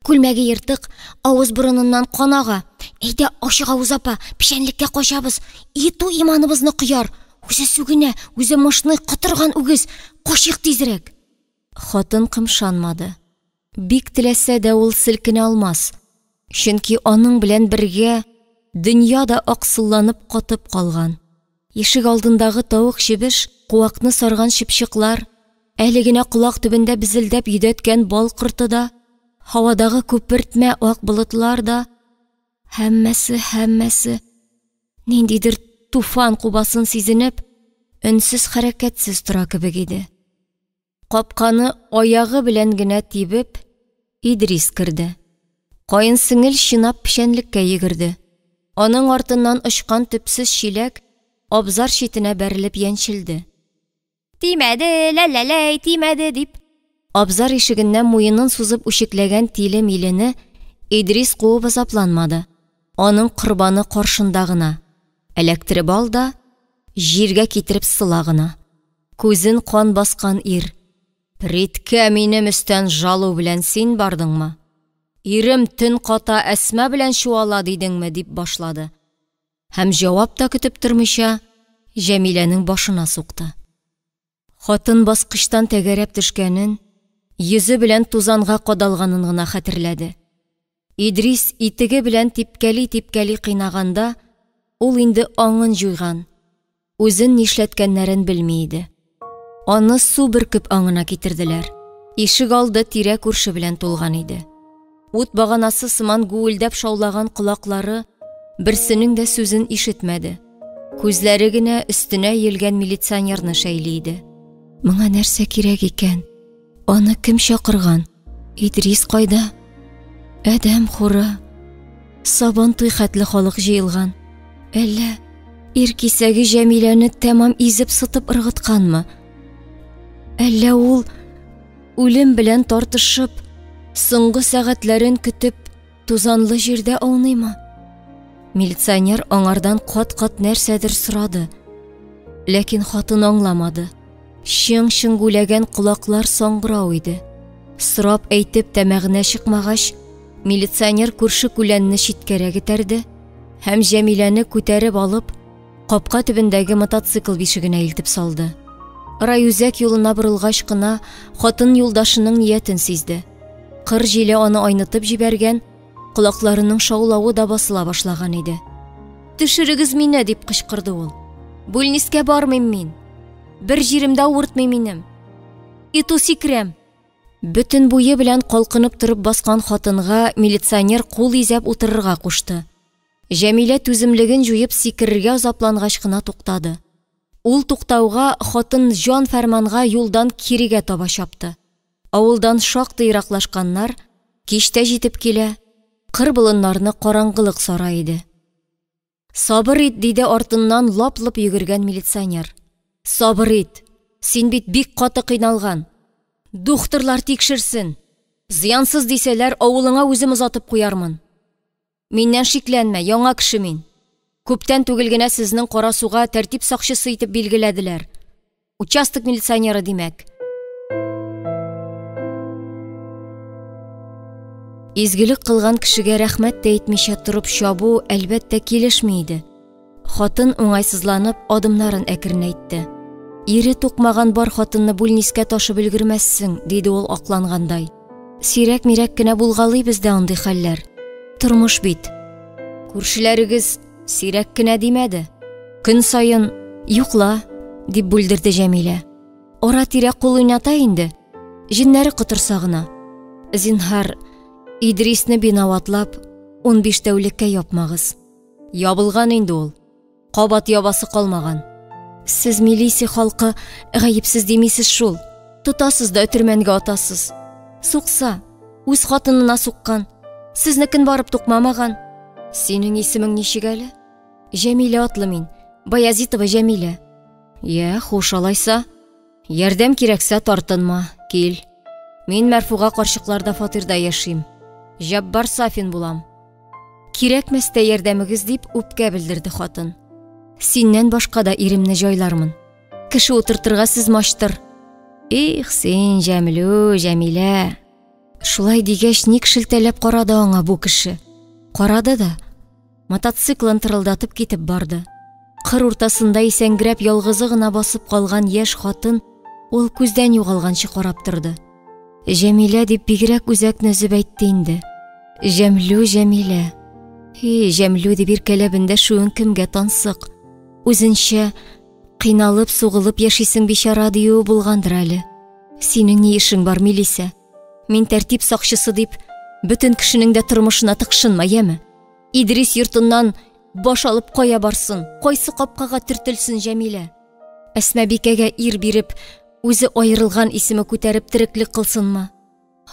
Күлмәге ертык, авыз-борыныннан кан ага. Әйдә, ачыгавыз апа, печәнлеккә качабыз. Иту иманыбызны кояр. Үзе сүгенә, үзе мышный, котырган үгез. Качыйк тизрәк. Хатын кымшанмады. Бик теләсә дә ул селкенә алмас, чөнки аның белән бергә дөнья да аксылланып катып калган. Ишек алдындагы тавык-чебеш, куакны сарган чыпчыклар, әле генә колак төбендә безелдәп йөдәткән бал корты да, һавадагы күпертмә ак болытлар да, һәммәсе, һәммәсе ниндидер туфан кубасын сизенеп, өнсез-хәрәкәтсез тора кебек иде. Капканы аягы белән генә тибеп, Идрис керде. Каенсеңел чинап печәнлеккә йөгерде. Аның артыннан очкан төпсез чиләк абзар читенә бәрелеп яньчелде. Тимәде, лә-лә-ләй, тимәде, дип, абзар ишегеннән муенын сузып үчекләгән тиле-милене Идрис куып азапланмады. Аның корбаны каршында гына. Эләктереп ал да, җиргә китереп сыла гына. Күзен кан баскан ир. Приткә минем өстән жалу белән син бардыңмы? Ирем төн ката Әсма белән чуала дидеңме? дип башлады. Һәм җавап та көтеп тормыйча, Җәмиләнең башына сукты. Хатын баскычтан тәгәрәп төшкәнен, йөзе белән тузанга кадалганын гына хәтерләде. Идрис итеге белән типкәли-типкәли кыйнаганда, ул инде аңын җуйган, үзен нишләткәннәрен белми иде. Аны су бөркеп аңына китерделәр. Ишек алды тирә-күрше белән тулган иде. Ут баганасы сыман гүелдәп шаулаган колаклары берсенең дә сүзен ишетмәде. Күзләре генә өстенә иелгән милиционерны шәйли иде. Моңа нәрсә кирәк икән? Аны кем чакырган? Идрис кайда? Адәм хуры. Сабан туй хәтле халык җыелган. Әллә ир кисәге Җәмиләне тәмам изеп сытып ыргытканмы? Әллә ул үлем белән тартышып, соңгы сәгатьләрен көтеп, тузанлы җирдә ауныймы? Милиционер аңардан кат-кат нәрсәдер сорады. Ләкин хатын аңламады. Чың-чың гүләгән колаклар саңгырау иде. Сорап әйтеп тә мәгънә чыкмагач, милиционер күрше күләнне читкәрәк этәрде һәм Җәмиләне күтәреп алып, Капка төбендәге мотоцикл бишегенә илтеп салды. Райүзәк юлына борылгач кына хатын юлдашының ниятен сизде. Кыр җиле аны айнытып җибәргән, колакларының шаулавы да басыла башлаган иде. Төшерегез мине, дип кычкырды ул. Бүлнискә бармыйм мин. Бер җирем дә авыртмый минем. Иту сикерәм. Бөтен буе белән калкынып торып баскан хатынга милиционер кул изәп утырырга кушты. Җәмилә түземлеген җуеп сикерергә азаплангач кына туктады. Ул туктауга хатын җан-фәрманга юлдан кирегә таба чапты. Авылдан шактый ераклашканнар, кич тә җитеп килә, кыр-болыннарны караңгылык сара иде. Сабыр ит, диде артыннан лап-лоп йөгергән милиционер. Сабыр ит, син бит бик каты кыйналган. Духтырлар тикшерсен. Зыянсыз дисәләр, авылыңа үзем озатып куярмын. Миннән шикләнмә, яңа кеше мин. Күптән түгел генә сезнең Карасуга тәртип сакчысы итеп билгеләделәр. Участок милиционеры, димәк. Изгелек кылган кешегә рәхмәт тә әйтмичә торып чабу, әлбәттә, килешми иде. Хатын уңайсызланып, адымнарын әкренәйтте. Ире тукмаган бар хатынны бүлнискә ташып өлгермәссең, диде ул аклангандай. Сирәк-мирәк кенә булгалый бездә андый хәлләр. Тормыш бит. Күршеләрегез сирәк кенә димәде. Көн саен юкла, дип бүлдерде Җәмилә. Ара-тирә кул уйната инде. Җеннәре котырса гына. Зинһар, Идрисне бинаватлап, 15 тәүлеккә япмагыз. Ябылган инде ул. Кабат ябасы калмаган. Сез милиция халкы гаепсез димисез шул. Тотасыз да өтермәнгә атасыз. Сукса, үз хатынына суккан. Сезнекен барып тукмамаган. Синең исемең ничек әле? Җәмилә атлы мин. Баязитова Җәмилә. Я, хуш алайса. Ярдәм кирәксә тартынма, кил. Мин Мәрфуга карчыкларда фатирда яшим. Җаббар Сафин булам. Кирәкмәс тә ярдәмегез дип үпкә белдерде хатын. Синнән башка да иремне җайлармын. Кеше утыртырга сез мачтыр. Их, син, Җәмлү, Җәмилә. Шулай дигәч, ник шелтәләп карады аңа бу кеше? Карады да, мотоциклын тырылдатып китеп барды. Кыр уртасында исәнгерәп ялгызы гына басып калган яшь хатын ул күздән югалганчы карап торды. Җәмилә дип бигрәк үзәкне өзеп әйтте инде. Җәмлү, Җәмилә. Һи, Җәмлү дип иркәләп эндәшүең кемгә тансык? Үзенчә кыйналып, сугылып яшисең бичара диюе булгандыр әле. Синең ни эшең бар, Милисә? Мин тәртип сакчысы дип, бөтен кешенең дә тормышына тыкшынма, яме? Идрис йортыннан баш алып кая барсын, кайсы капкага төртелсен Җәмилә? Әсмәбикәгә ир биреп, үзе аерылган исеме күтәреп тереклек кылсынмы?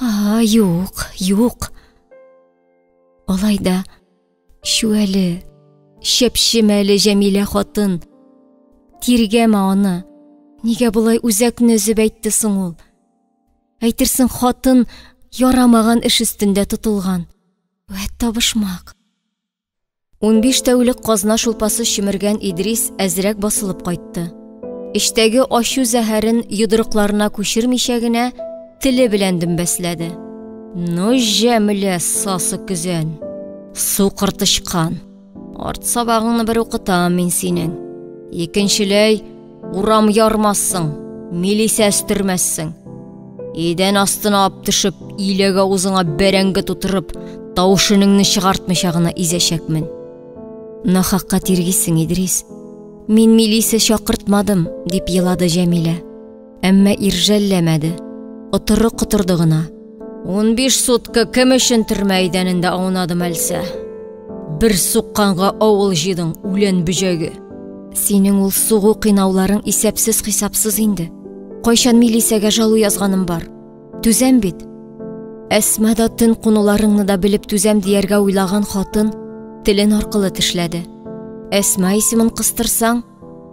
А, юк, юк. Алай да чүәле, чәпчемәле Җәмилә хатын. Тиргәмә аны. Нигә болай үзәкне өзеп әйтте соң ул? Әйтерсең, хатын ярамаган эш өстендә тотылган. Вәт табышмак. 15 тәүлек казна шулпасы чөмергән Идрис әзрәк басылып кайтты. Эчтәге ачу зәһәрен йодрыкларына күчермичә генә теле белән дөмбәсләде. Ну, җәмле сасы көзән, сукыр тычкан. Арт сабагыңны бер укытам мин синең. Икенчеләй, урам ярмассың, милисә өстермәссең. Идән астына ап төшеп, иләгә узыңа бәрәңге тутырып, тавышыныңны чыгартмыйча гына изәчәкмен. Нахакка тиргисең, Идрис. Мин милисә чакыртмадым, дип елады Җәмилә. Әмма ир жәлләмәде. Отыры котырды гына. 15 сутка кем өчен төрмә идәнендә аунадым әлсә? Бер сукканга авыл җыйдың, үлән бөҗәге. Синең ул сугу кыйнауларың исәпсез-хисапсыз инде. Кайчан милисәгә жалу язганым бар? Түзәм бит. Әсмада төн кунуларыңны да белеп түзәм дияргә уйлаган хатын телен аркылы тешләде. Әсма исемен кыстырсаң,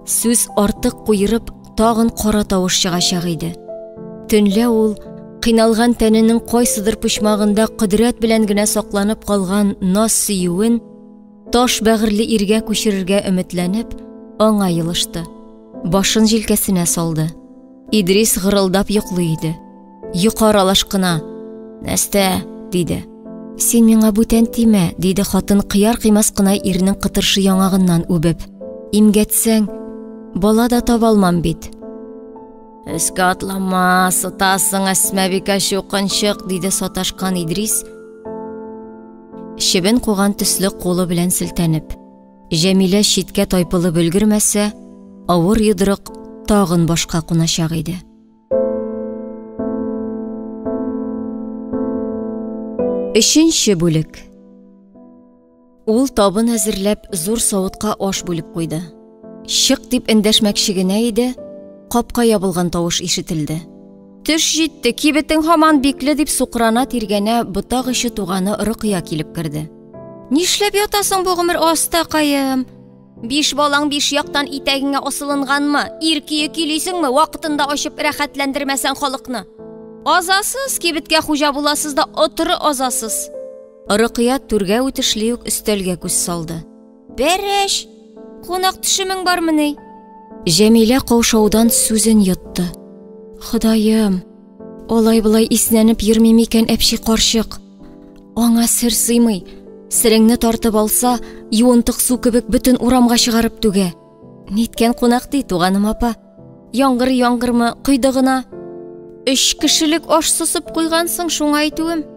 сүз артык куерып, тагын кара тавыш чыгачак иде. Төнлә ул кыйналган тәненең кайсыдыр почмагында кодрәт белән генә сакланып калган наз сөюен таш бәгырьле иргә күчерергә өметләнеп, аңа елышты. Башын җилкәсенә салды. Идрис гырылдап йоклый иде. Йокы аралаш кына. Нәстә, диде. Син миңа бүтән тимә, диде хатын кыяр-кыймас кына ирнең кытыршы яңагыннан үбеп. Имгәтсәң, бала да таба алмам бит. Өскә атлама, сытасың, Әсмәбикә чукынчык, диде саташкан Идрис, чебен куган төсле кулы белән селтәнеп. Җәмилә читкә тайпылып өлгермәсә, авыр йодрык тагын башка куначак иде. Өченче бүлек. Ул табын әзерләп, зур савытка аш бүлеп куйды. Чык дип эндәшмәкче генә иде, капка ябылган тавыш ишетелде. Төш җитте, кибетең һаман бикле дип сукрана тиргәнә ботак очы туганы Рокыя килеп керде. Нишләп ятасың бу гомер астакаем? Биш балаң биш яктан итәгеңә асылынганмы? Ир көе көйлисеңме? Вакытында ачып рәхәтләндермәсәң халыкны. Азасыз, кибеткә хуҗа буласыз да отыры азасыз. Рокыя түргә үтешли үк өстәлгә күз салды. Бәрәш, кунак төшемең бармыни? Җәмилә каушаудан сүзен йотты. Ходаем, алай-болай иснәнеп йөрми микән әпчи карчык? Аңа сер сыймый. Сереңне тартып алса, юынтык су кебек бөтен урамга чыгарып түгә. Ниткән кунак ди, туганым апа? Яңгыр яңгырмы, койды гына. Өч кешелек аш сосып куйгансың, шуңа әйтүем.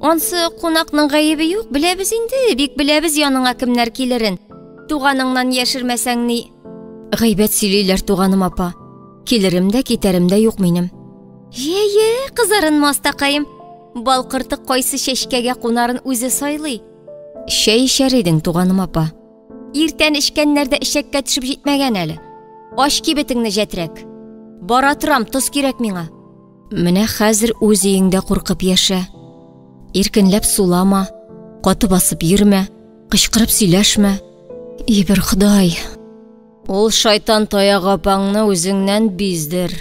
Ансы кунакның гаебе юк, беләбез инде, бик беләбез яныңа кемнәр килерен. Туганыңнан яшермәсәң ни? Гайбәт сөйлиләр, туганым апа. Килерем дә, китәрем дә юк минем. Е-е, кызарынма, астакаем. Бал корты кайсы чәчкәгә кунарын үзе сайлый. Чәй эчәр идең, туганым апа. Иртән эчкәннәр дә эчәккә төшеп җитмәгән әле. Ач кибетеңне җәтрәк. Бара торам, тоз кирәк миңа. Менә хәзер үз өеңдә куркып яшә. Иркенләп сулама, каты басып йөрмә, кычкырып сөйләшмә. И бер Ходай! Ул шайтан таяк апаңны үзеңнән биздер,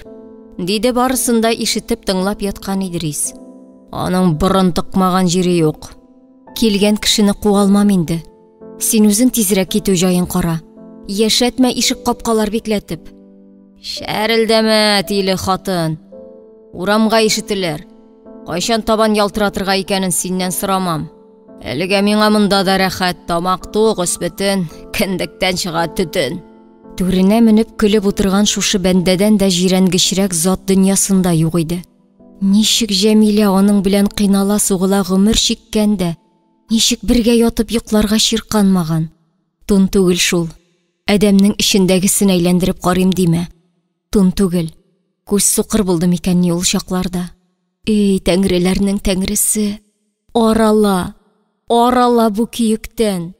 диде барысын да ишетеп тыңлап яткан Идрис. Аның борын тыкмаган җире юк. Килгән кешене куа алмам инде. Син үзең тизрәк китү җаен кара. Яшәтмә ишек капкалар бикләтеп. Шәрелдәмә, тиле хатын. Урамга ишетелер. Кайчан табан ялтыратырга икәнен синнән сорамам. Әлегә миңа монда да рәхәт, тамак тук, өс бөтен, кендектән чыга төтен. Түренә менеп көлеп утырган шушы бәндәдән дә җирәнгечрәк зат дөньясында юк иде. Ничек Җәмилә аның белән кыйнала-сугыла гомер чиккән дә, ничек бергә ятып йокларга чирканмаган? Тун түгел шул. Адәмнең эчендәгесен әйләндереп карыйм димә. Тун түгел. Күз сукыр булды микәнни ул чакларда? Эй, тәңреләрнең тәңресе! Арала! Арала бу көектән!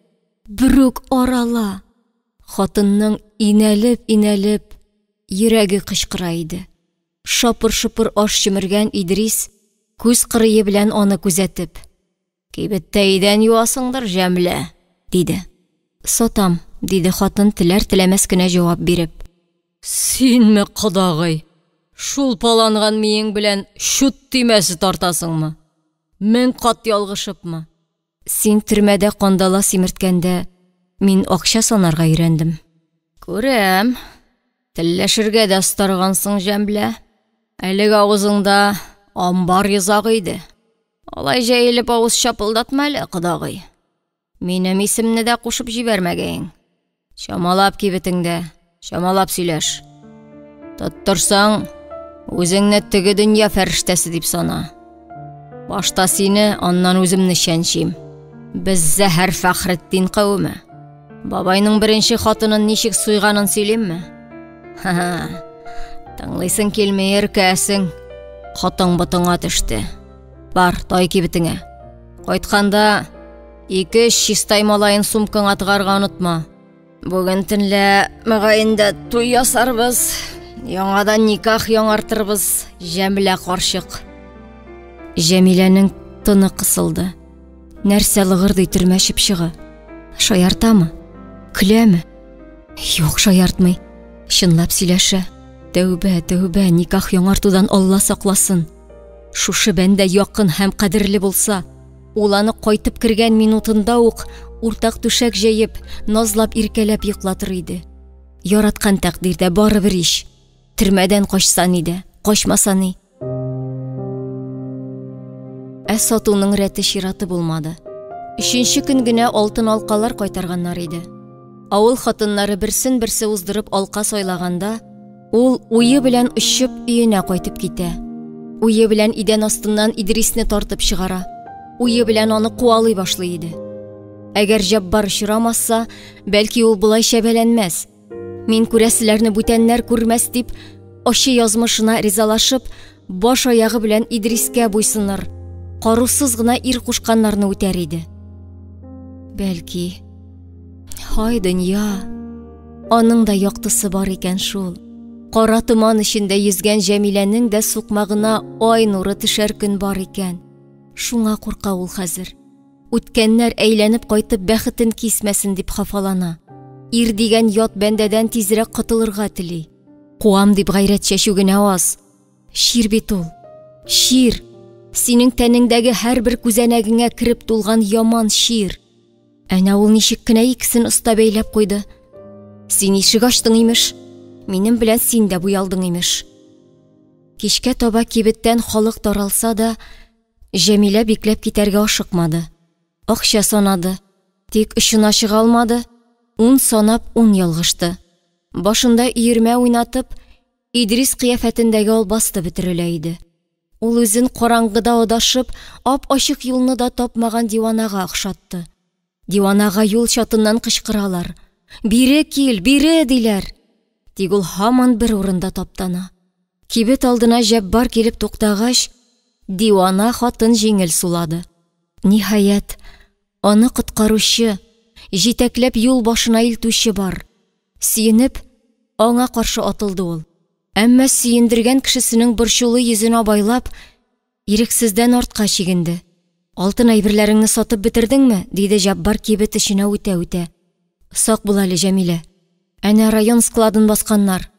Берүк арала! Хатынның инәлеп-инәлеп йөрәге кычкыра иде. Шапыр-шопыр аш чөмергән Идрис күз кырые белән аны күзәтеп. Кибеттә идән юасыңдыр, Җәмлә, диде. Сатам, диде хатын теләр-теләмәс кенә җавап биреп. Синме, кодагый? Шулпаланган миең белән чут төймәсе тартасыңмы? Мең кат ялгышыпмы? Син төрмәдә кандала симерткәндә, мин акча санарга өйрәндем. Күрәм, телләшергә дә остаргансың, Җәмлә. Әлеге авызыңда амбар йозагы иде. Алай җәелеп авыз чапылдатма әле, кодагый. Минем исемне дә кушып җибәрмәгәең. Чамалап кибетеңдә, чамалап сөйләш. Тоттырсаң, үзеңне теге дөнья фәрештәсе дип сана. Башта сине, аннан үземне чәнчим. Без зәһәр Фәхретдин кавеме. Бабайның беренче хатынын ничек суйганын сөйлимме? Ха-ха. Тыңлыйсың килми, иркәсең. Котың ботыңа төште. Бар, тай кибетеңә. Кайтканда ике-өч чистай малаен сумкаңа тыгарга онытма. Бүген төнлә мөгаен дә туй ясарбыз. Яңадан никах яңартырбыз, Җәмилә карчык. Җәмиләнең тыны кысылды. Нәрсә лыгырдый төрмә чыпчыгы? Шаяртамы? Көләме? Юк, шаяртмый. Чынлап сөйләшә. Тәүбә, тәүбә, никах яңартудан Алла сакласын. Шушы бәндә якын һәм кадерле булса, ул аны кайтып кергән минутында ук уртак түшәк җәеп, назлап иркәләп йоклатыр иде. Яраткан тәкъдирдә барыбер ич. Төрмәдән качса ни дә, качмаса ни. Ә сатуның рәте чираты булмады. Өченче көн генә алтын алкалар кайтарганнар иде. Авыл хатыннары берсен-берсе уздырып алка сайлаганда, ул уе белән очып өенә кайтып китә. Уе белән идән астыннан Идрисне тартып чыгара. Уе белән аны куалый башлый иде. Әгәр Җаббар очрамаса, бәлки ул болай чәбәләнмәс. Мин күрәселәрне бүтәннәр күрмәс дип, ачы язмышына ризалашып, баш аягы белән Идрискә буйсыныр, карусыз гына ир кушканнарны үтәр иде. Бәлки, һай дөнья, аның да яктысы бар икән шул. Кара томан эчендә йөзгән Җәмиләнең дә сукмагына ай нуры төшәр көн бар икән. Шуңа курка ул хәзер. Үткәннәр әйләнеп кайтып бәхетен кисмәсен дип хафалана. Ир дигән ят бәндәдән тизрәк котылырга тели. Куам дип гайрәт чәчү генә аз. Чир бит ул. Чир. Синең тәнеңдәге һәрбер күзәнәгеңә кереп тулган яман чир. Әнә ул ничек кенә икесен оста бәйләп куйды. Син ишек ачтың имеш. Минем белән син дә буялдың имеш. Кичкә таба кибеттән халык таралса да, Җәмилә бикләп китәргә ашыкмады. Акча санады. Тик очына чыга алмады. Ун санап, ун ялгышты. Башында өермә уйнатып, Идрис кыяфәтендәге албасты бөтерелә иде. Ул үзен караңгыда адашып, ап-ачык юлны да тапмаган диванага охшатты. Диванага юл чатыннан кычкыралар. Бире кил, бире, диләр. Тик ул һаман бер урында таптана. Кибет алдына Җәббар килеп туктагач, дивана хатын җиңел сулады. Ниһаять, аны коткаручы, җитәкләп юл башына илтүче бар. Сөенеп, аңа каршы атылды ул. Әмма сөендергән кешесенең борчулы йөзен абайлап, ирексездән артка чигенде. Алтын әйберләреңне сатып бетердеңме? диде Җаббар кибет эченә үтә-үтә. Сак бул әле, Җәмилә. Әнә район складын басканнар.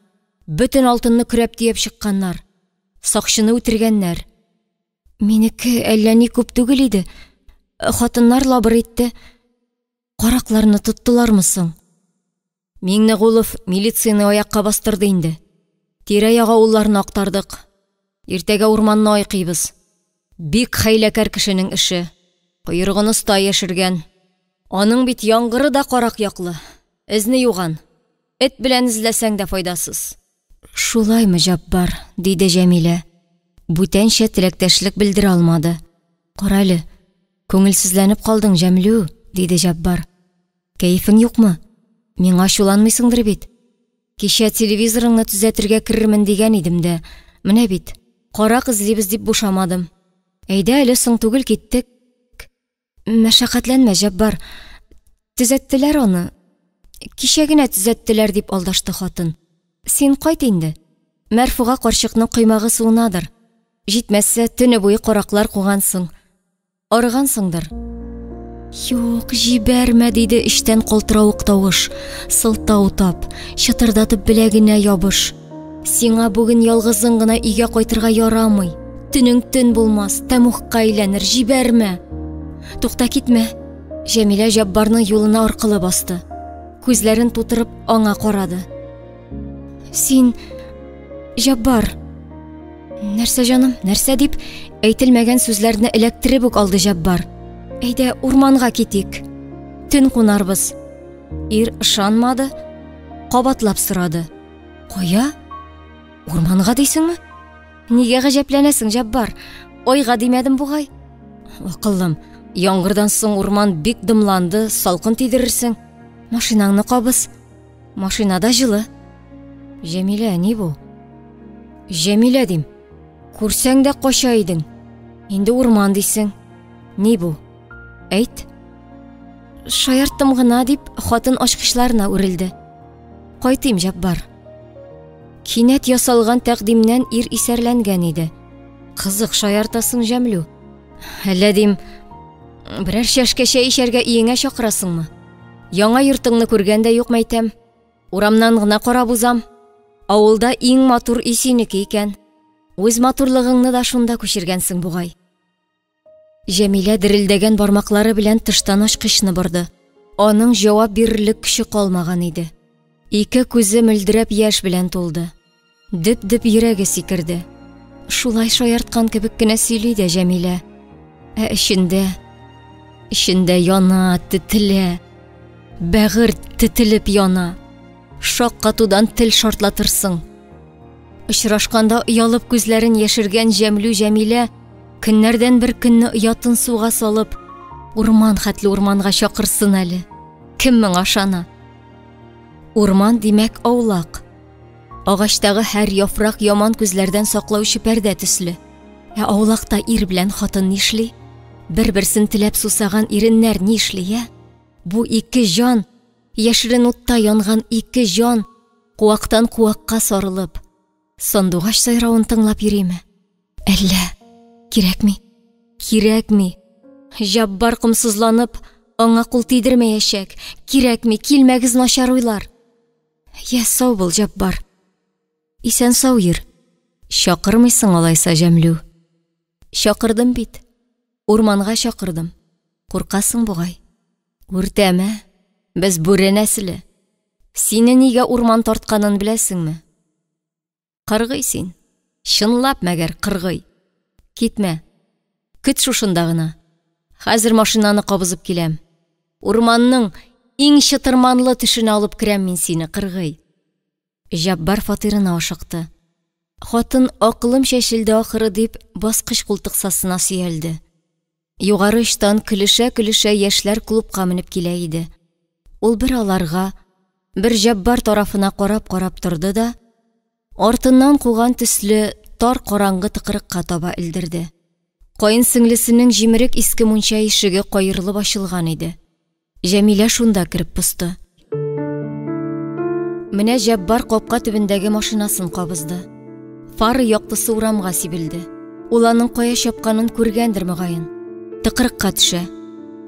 Бөтен алтынны көрәп төяп чыкканнар. Сакчыны үтергәннәр. Минеке әллә ни күп түгел иде. Хатыннар лабыр итте. Каракларны тоттылармы соң? Миңнегулов милицияне аякка бастырды инде. Тирә-як авылларны актардык. Иртәгә урманны айкыйбыз. Бик хәйләкәр кешенең эше. Койрыгын оста яшергән. Аның бит яңгыры да карак яклы. Эзне юган. Эт белән эзләсәң дә файдасыз. Шулаймы, Җаббар? диде Җәмилә. Бүтәнчә теләктәшлек белдерә алмады. Карале, күңелсезләнеп калдың, Җәмлү, диде Җаббар. Кәефең юкмы? Миңа ачуланмыйсыңдыр бит? Кичә телевизорыңны төзәтергә керермен дигән идем дә, менә бит, карак эзлибез дип бушамадым. Әйдә әле соң түгел киттек. Мәшәкатьләнмә, Җәббар. Төзәттеләр аны. Кичә генә төзәттеләр дип алдашты хатын. Син кайт инде. Мәрфуга карчыкның коймагы суынадыр. Җитмәсә, төне буе караклар кугансың. Арыгансыңдыр. Юк, җибәрмә, диде эчтән калтыравык тавыш. Сылтау тап, чытырдатып беләгенә ябыш. Сиңа бүген ялгызың гына өйгә кайтырга ярамый. Төнең төн булмас, тәмугка әйләнер, җибәрмә. Тукта китмә. Җәмилә Җаббарның юлына аркылы басты. Күзләрен тутырып аңа карады. Син Җаббар. Нәрсә җаным, нәрсә дип әйтелмәгән сүзләрне эләктереп үк алды Җаббар. Әйдә, урманга китик. Төн кунарбыз. Ир ышанмады, кабатлап сорады. Кая? Урманга дисеңме? Нигә гаҗәпләнәсең, Җаббар? Айга димәдем бугай. Акыллым, яңгырдан соң урман бик дымланды, салкын тидерерсең. Машинаңны кабыз. Машинада җылы. Җәмилә, ни бу? Җәмилә дим. Күрсәң дә кача идең. Инде урман дисең. Ни бу? Әйт. Шаярттым гына дип, хатын ачкычларына үрелде. Кайтыйм, Җаббар. Кинәт ясалган тәкъдимнән ир исәрләнгән иде. Кызык шаяртасың, Җәмлү. Әллә дим, берәр чәшкә чәй эчәргә өеңә чакырасыңмы? Яңа йортыңны күргән дә юк, мәйтәм. Урамнан гына карап узам. Авылда иң матур өй синеке икән. Үз матурлыгыңны да шунда күчергәнсең бугай. Җәмилә дерелдәгән бармаклары белән тыштан ачкычны борды. Аның җавап бирерлек көче калмаган иде. Ике күзе мөлдерәп яшь белән тулды. Дөп-дөп йөрәге сикерде. Шулай шаярткан кебек кенә сөйли дә Җәмилә. Ә эчендә, эчендә яна, тетелә. Бәгырь тетелеп яна. Шаккатудан тел шартлатырсың. Очрашканда оялып күзләрен яшергән Җәмлү Җәмилә көннәрдән бер көнне оятын суга салып, урман хәтле урманга чакырсын әле. Кем моңа ышана? Урман, димәк, аулак. Агачтагы һәр яфрак яман күзләрдән саклаучы пәрдә төсле. Ә аулакта ир белән хатын нишли? Бер-берсен теләп сусаган иреннәр нишли, я? Бу ике җан, яшерен утта янган ике җан, куактан куакка сарылып, сандугач сайравын тыңлап йөриме? Әллә кирәкми? Кирәкми. Җаббар комсызланып, аңа кул тидермәячәк. Кирәкми, килмәгез начар уйлар. Йә, сау бул, Җаббар. Исән-сау йөр. Чакырмыйсың алайса, Җәмлү. Чакырдым бит. Урманга чакырдым. Куркасың бугай. Үртәмә. Без бүре нәселе. Сине нигә урман тартканын беләсеңме? Кыргый син. Чынлап мәгәр кыргый. Китмә. Көт шушында гына. Хәзер машинаны кабызып киләм. Урманның иң чытырманлы төшенә алып керәм мин сине, кыргый. Җаббар фатирына ашыкты. Хатын акылым чәчелде ахыры дип баскыч култыксасына сөялде. Югары очтан көлешә-көлешә яшьләр клубка менеп килә иде. Ул бер аларга, бер Җаббар тарафына карап-карап торды да, артыннан куган төсле тар караңгы тыкрыкка таба элдерде. Каен сеңлесенең җимерек иске мунча ишеге каерылып ачылган иде. Җәмилә шунда кереп посты. Менә Җәббар капка төбендәге машинасын кабызды. Фара яктысы урамга сибелде. Ул аның кая чапканын күргәндер, мөгаен. Тыкрыкка төшә.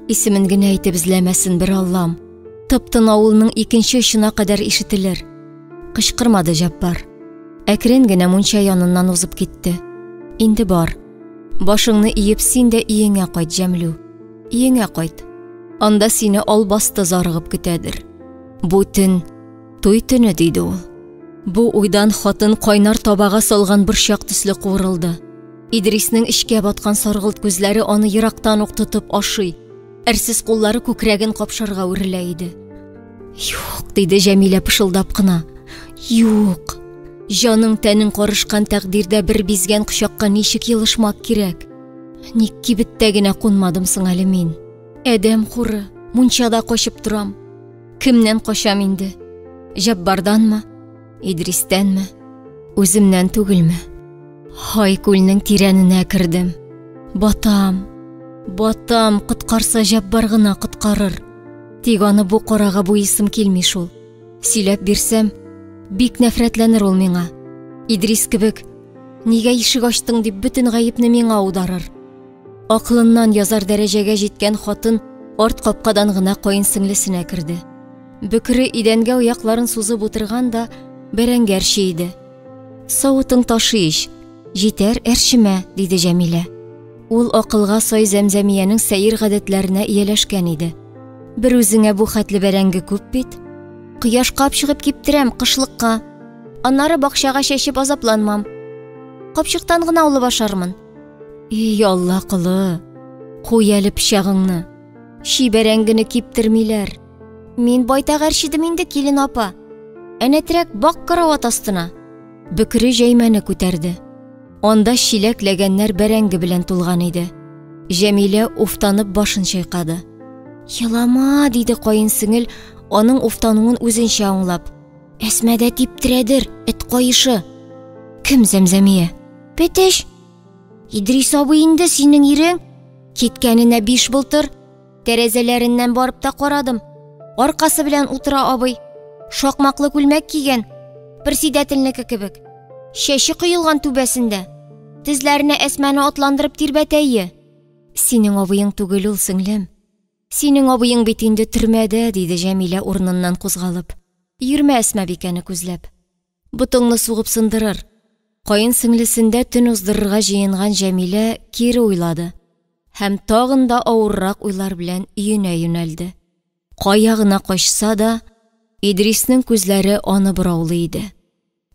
Исемен генә әйтеп эзләмәсен бер Аллам. Тып-тын авылның икенче очына кадәр ишетелер. Кычкырмады Җәббар. Әкрен генә мунча яныннан узып китте. Инде бар. Башыңны иеп син дә өеңә кайт, Җәмлү. Өеңә кайт. Анда сине албасты зарыгып көтәдер. Бу төн туй төне, диде ул. Бу уйдан хатын кайнар табага салган борчак төсле куырылды. Идриснең эчкә баткан саргылт күзләре аны ерактан ук тотып ашый. Әрсез куллары күкрәген капшарга үрелә иде. Юк, диде Җәмилә пышылдап кына. Юк. Җаның тәнең карышкан тәкъдирдә бер бизгән кочакка ничек елышмак кирәк? Ник кибеттә генә кунмадым соң әле мин? Адәм хуры, мунчада качып торам. Кемнән качам инде? Җаббарданмы? Идристәнме? Үземнән түгелме? Һай, күлнең тирәненә кердем. Батам, батам, коткарса Җаббар гына коткарыр. Тик аны бу карага буйысым килми шул. Сөйләп бирсәм, бик нәфрәтләнер ул миңа. Идрис кебек, нигә ишек ачтың дип бөтен гаепне миңа аударыр. Акылыннан язар дәрәҗәгә җиткән хатын арт капкадан гына каен сеңлесенә керде. Бөкре идәнгә аякларын сузып утырган да бәрәңге әрчи иде. Савытың ташый ич, җитәр, әрчемә, диде Җәмилә. Ул акылга сай Зәмзәмиянең сәер гадәтләренә ияләшкән иде. Бер үзеңә бу хәтле бәрәңге күп бит. Кояшка чыгып киптерәм кышлыкка. Аннары бакчага чәчеп азапланмам. Капчыктан гына алып ашармын. Эй, Алла колы, куй әле пычагыңны. Чи бәрәңгене киптермиләр. Мин байтак әрчедем инде, килен апа. Әнәтрәк бак карават астына. Бөкре җәймәне күтәрде. Анда чиләк ләгәннәр бәрәңге белән тулган иде. Җәмилә уфтанып башын чайкады. Елама, диде каен сеңел, аның уфтануын үзенчә аңлап. Әсмәдә типтерәдер, эт каешы. Кем Зәмзәмия? Бетеш. Идрис абый инде синең ирең. Киткәненә биш былтыр. Тәрәзәләреннән барып та карадым. Аркасы белән утыра абый. Шакмаклы күлмәк кигән. Председательнеке кебек. Чәче коелган түбәсендә. Тезләренә Әсмәне атландырып тирбәтәе. Синең абыең түгел ул, сеңлем. Синең абыең бит инде төрмәдә, диде Җәмилә урыныннан кузгалып. Йөрмә Әсмәбикәне күзләп. Ботыңны сугып сындырыр. Каен сеңлесендә төн уздырырга җыенган Җәмилә кире уйлады һәм тагын да авыррак уйлар белән өенә юнәлде. Кая гына качса да, Идриснең күзләре аны бораулый иде.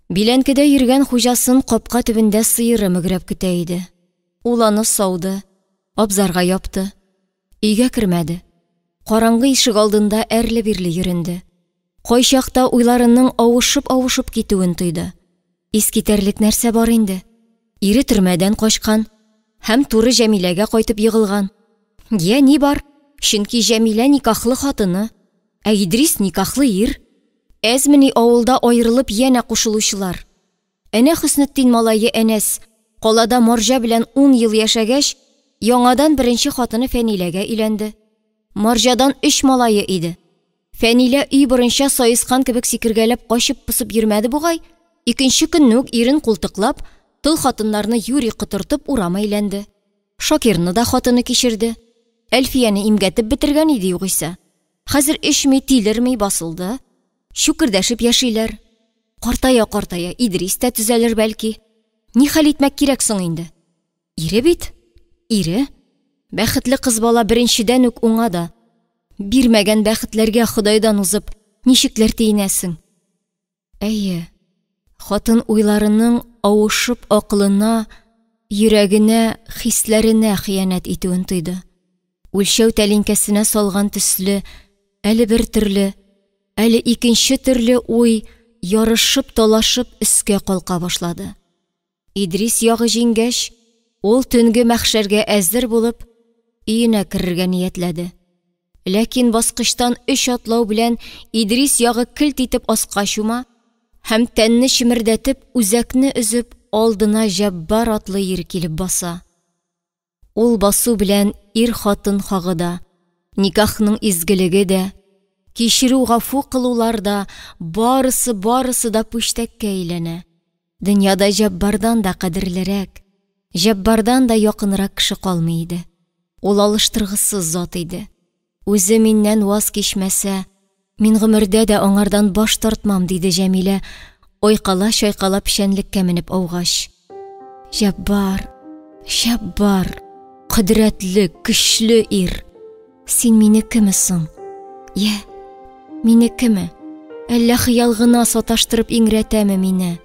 Биләнкедә йөргән хуҗасын капка төбендә сыеры мөгрәп көтә иде. Ул аны сауды, абзарга япты. Өйгә кермәде. Караңгы ишек алдында әрле-бирле йөренде. Кайчакта уйларының авышып-авышып китүен тойды. Искитәрлек нәрсә бар инде? Ире төрмәдән качкан һәм туры Җәмиләгә кайтып егылган. Йә, ни бар? Чөнки Җәмилә никахлы хатыны, ә Идрис никахлы ир. Әзмени авылда аерылып янә кушылучылар. Әнә Хөснетдин малае Әнәс, калада марҗа белән ун ел яшәгәч, яңадан беренче хатыны Фәниләгә өйләнде. Марҗадан өч малае иде. Фәнилә өй борынча саескан кебек сикергәләп качып-посып йөрмәде бугай, икенче көнне үк ирен култыклап, тол хатыннарны юри котыртып урам әйләнде. Шакирны да хатыны кичерде. Әлфияне имгәтеп бетергән иде югыйсә. Хәзер эчми, тилерми, басылды. Чүкердәшеп яшиләр. Картая-картая Идрис тә төзәлер бәлки. Ни хәл итмәк кирәк соң инде? Ире бит, ире. Бәхетле кыз бала беренчедән үк уңа да. Бирмәгән бәхетләргә Ходайдан узып, ничекләр тиенәсең? Әйе, хатын уйларының авышып акылына, йөрәгенә, хисләренә хыянәт итүен тойды. Үлчәү тәлинкәсенә салган төсле, әле бер төрле, әле икенче төрле уй ярышып-талашып өскә калка башлады. Идрис ягы җиңгәч, ул төнге мәхшәргә әзер булып, өенә керергә ниятләде. Ләкин баскычтан өч атлау белән Идрис ягы келт итеп аска чума һәм тәнне чемердәтеп, үзәкне өзеп, алдына Җәббар атлы ир килеп баса. Ул басу белән ир-хатын хагы да, никахның изгелеге дә, кичерү-гафу кылулар да, барысы-барысы да пүчтәккә әйләнә. Дөньяда Җәббардан да кадерлерәк, Җәббардан да якынрак кеше калмый иде. Ул алыштыргысыз зат иде. Үзе миннән ваз кичмәсә, мин гомердә дә аңардан баш тартмам, диде Җәмилә, айкала-чайкала печәнлеккә менеп аугач. Җәббар, Җәббар, кодрәтле, көчле ир. Син минекеме соң? Йә, минекеме? Әллә хыял гына саташтырып иңрәтәме мине?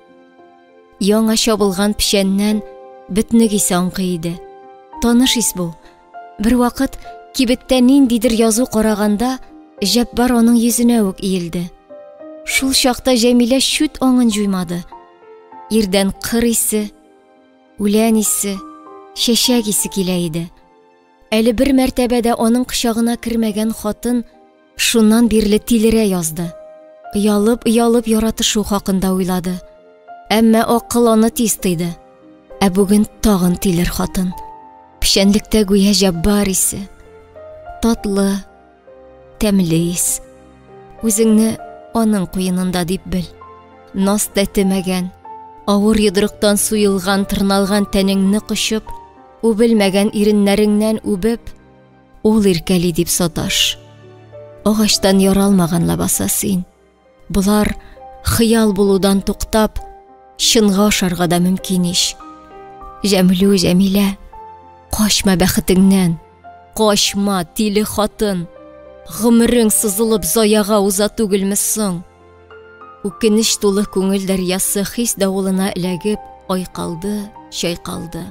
Яңа чабылган печәннән бөтнек исе аңкый иде. Таныш ис бу. Бервакыт кибеттә ниндидер язу караганда, Җәббар аның йөзенә үк иелде. Шул чакта Җәмилә чүт аңын җуймады. Ирдән кыр исе, үлән исе, чәчәк исе килә иде. Әле бер мәртәбә дә аның кочагына кермәгән хатын шуннан бирле тилерә язды. Оялып-оялып яратышу хакында уйлады. Әмма акыл аны тиз тыйды. Ә бүген тагын тилер хатын. Печәнлектә гүя Җәббар исе. Татлы, тәмле ис. Үзеңне аның куенында дип бел. Наз тәтемәгән, авыр йодрыктан суелган, тырналган тәнеңне кочып, үбелмәгән иреннәреңнән үбеп, ул иркәли дип саташ. Агачтан яралмаган лабаса син. Болар хыял булудан туктап, чынга ашарга да мөмкин ич. Җәмлү, Җәмилә, качма бәхетеңнән, качма, тиле хатын. Гомерең сызылып заяга уза түгелме соң? Үкенеч тулы күңел дәрьясы хис давылына эләгеп, айкалды, чайкалды.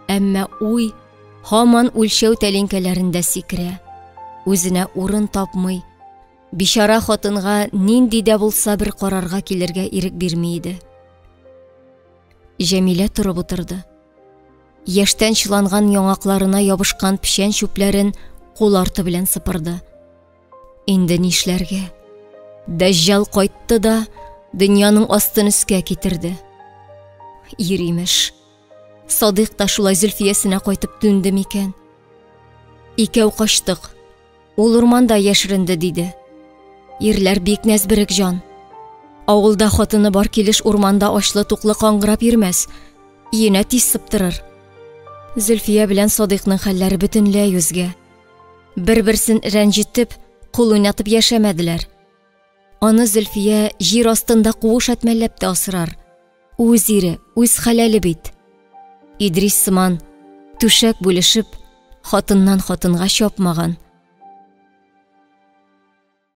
Әмма уй һаман үлчәү тәлинкәләрендә сикерә. Үзенә урын тапмый, бичара хатынга нинди дә булса бер карарга килергә ирек бирми иде. Җәмилә торып утырды. Яшьтән чыланган яңакларына ябышкан печән чүпләрен кул арты белән сыпырды. Инде нишләргә? Дәҗҗал кайтты да дөньяның астын өскә китерде. Ир имеш. Садыйк та шулай Зөлфиясенә кайтып түнде микән? Икәү качтык. Ул урманда яшеренде, диде. Ирләр бик нәзберек җан. Авылда хатыны бар килеш урманда ачлы-туклы каңгырап йөрмәс. Өенә тиз сыптырыр. Зөлфия белән Садыйкның хәлләре бөтенләй үзгә. Бер-берсен рәнҗетеп, кул уйнатып яшәмәделәр. Аны Зөлфия җир астында куыш әтмәлләп тә асрар. Үз ире, үз хәләле бит. Идрис сыман түшәк бүлешеп, хатыннан хатынга чапмаган.